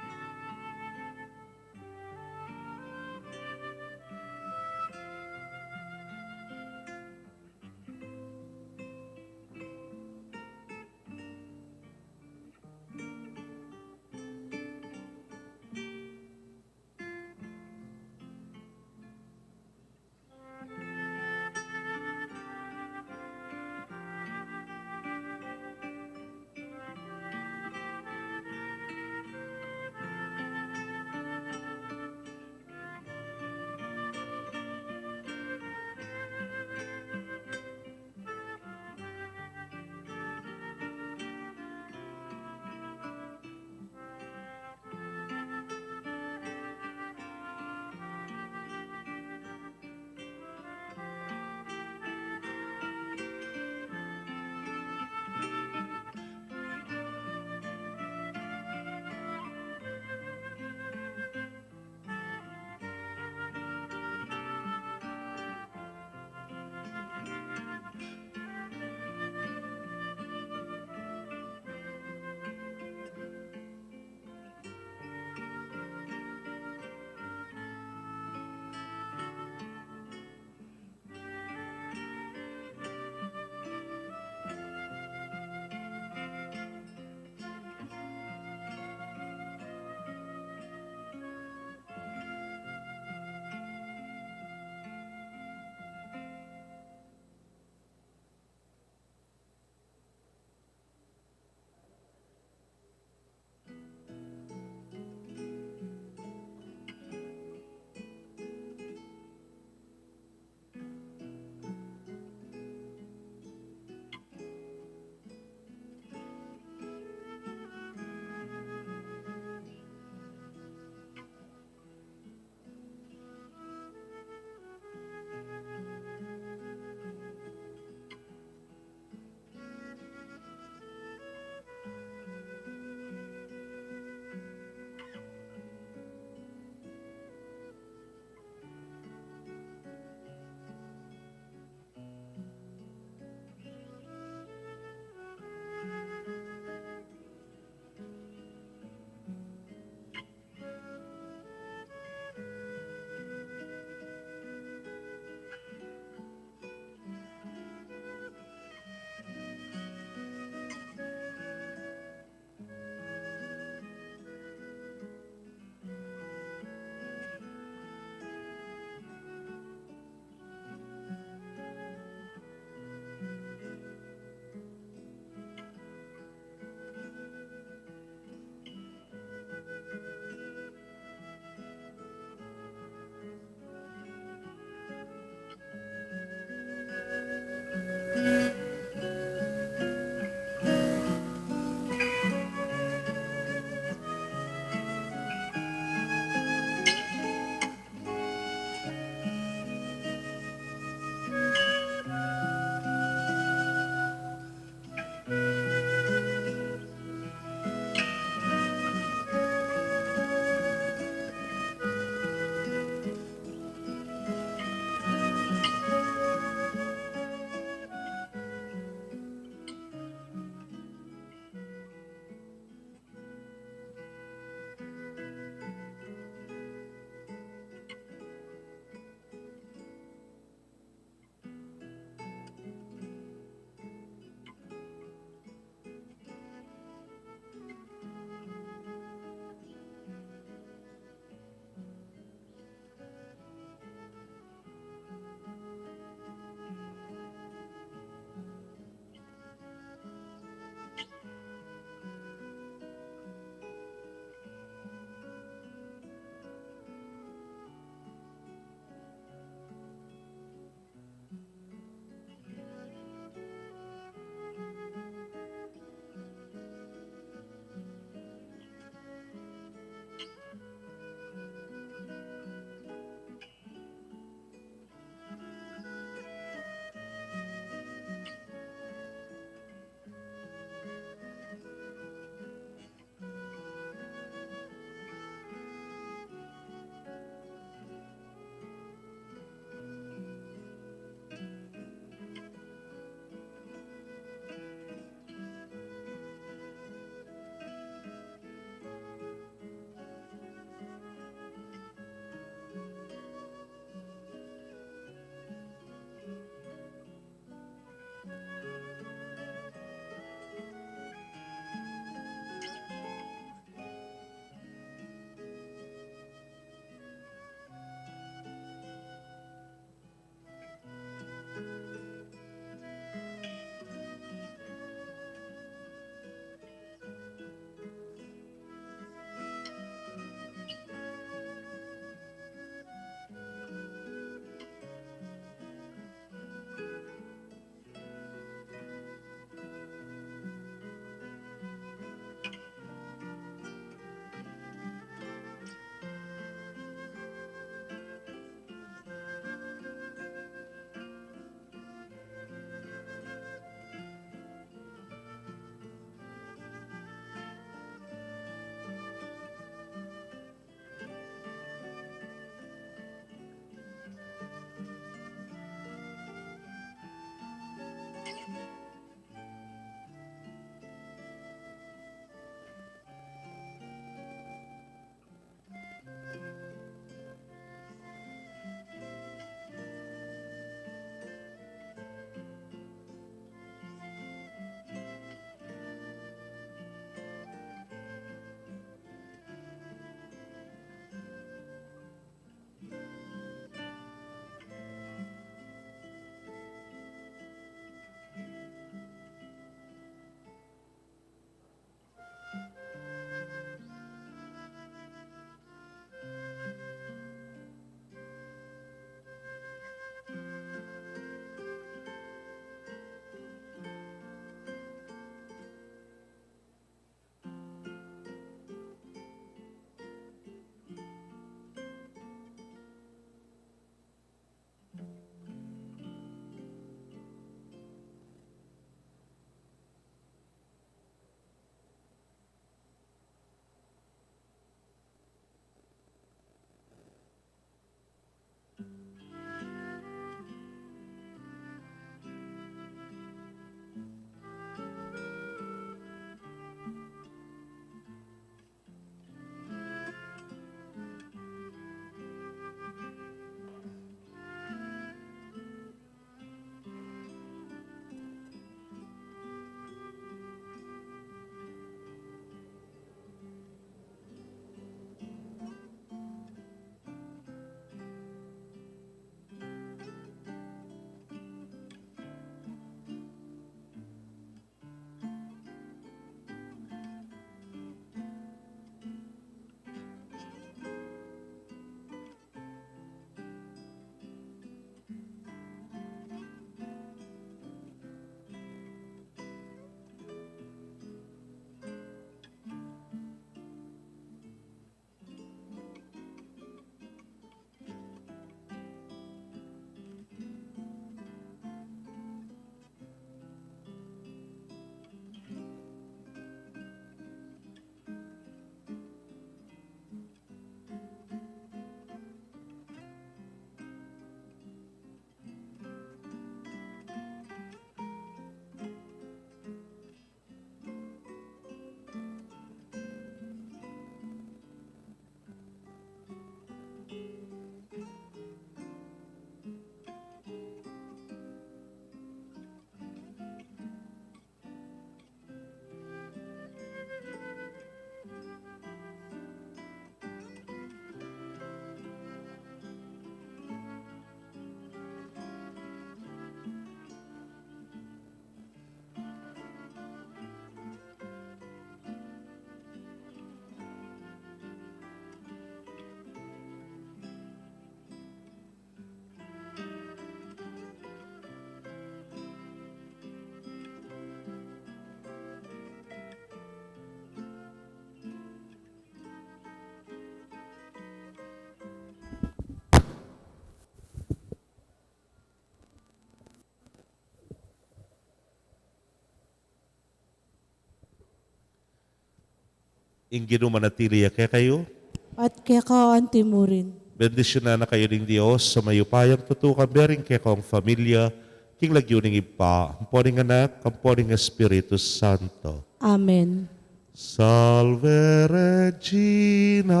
Ing Ginu manatili ya kekayu. At keka anti murin. Bendisyunan na kayu ning Dios a mayupayang tutukan, bering kekong familia, king lagyu ning Ibpa, ampo ning Anak, ampo ning Espiritu Santo. Amen. Salve Regina,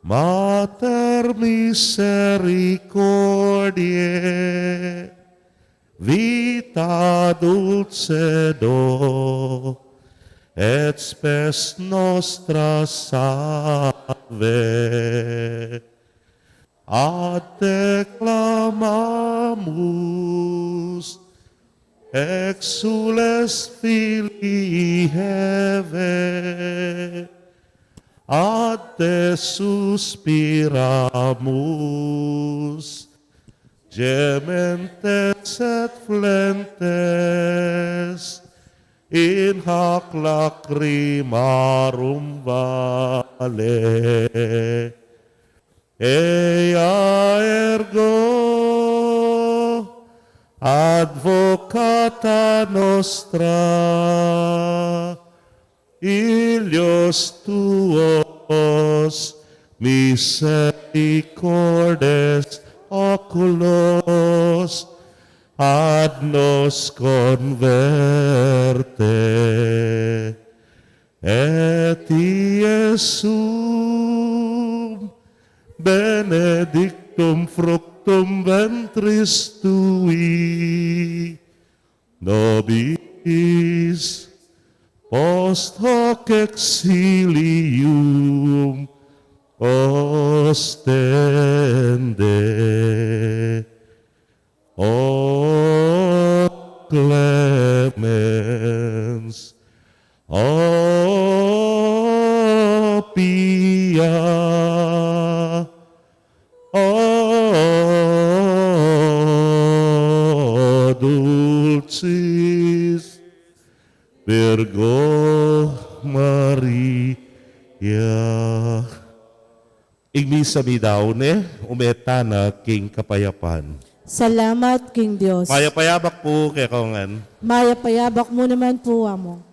Mater misericordiae, Vita dulcedo, et spes nostra salve. Ad te clamamus, exsules filii Hevae, ad te suspiramus, gementes et flentes in hac lacrimarum valle. Ea ergo advocata nostra, illos tuos misericordes oculos ad nos converte, et Iesum benedictum fructum ventris tui, nobis post hoc exilium ostende. O clemens, o pia, o dulcis Virgo Maria. Ing misa mi daun ne, ume tana king kapayapan. Salamat king Dios. Mayap a abak pu kekayu ngan. Mayap a abak mu naman pu, Among.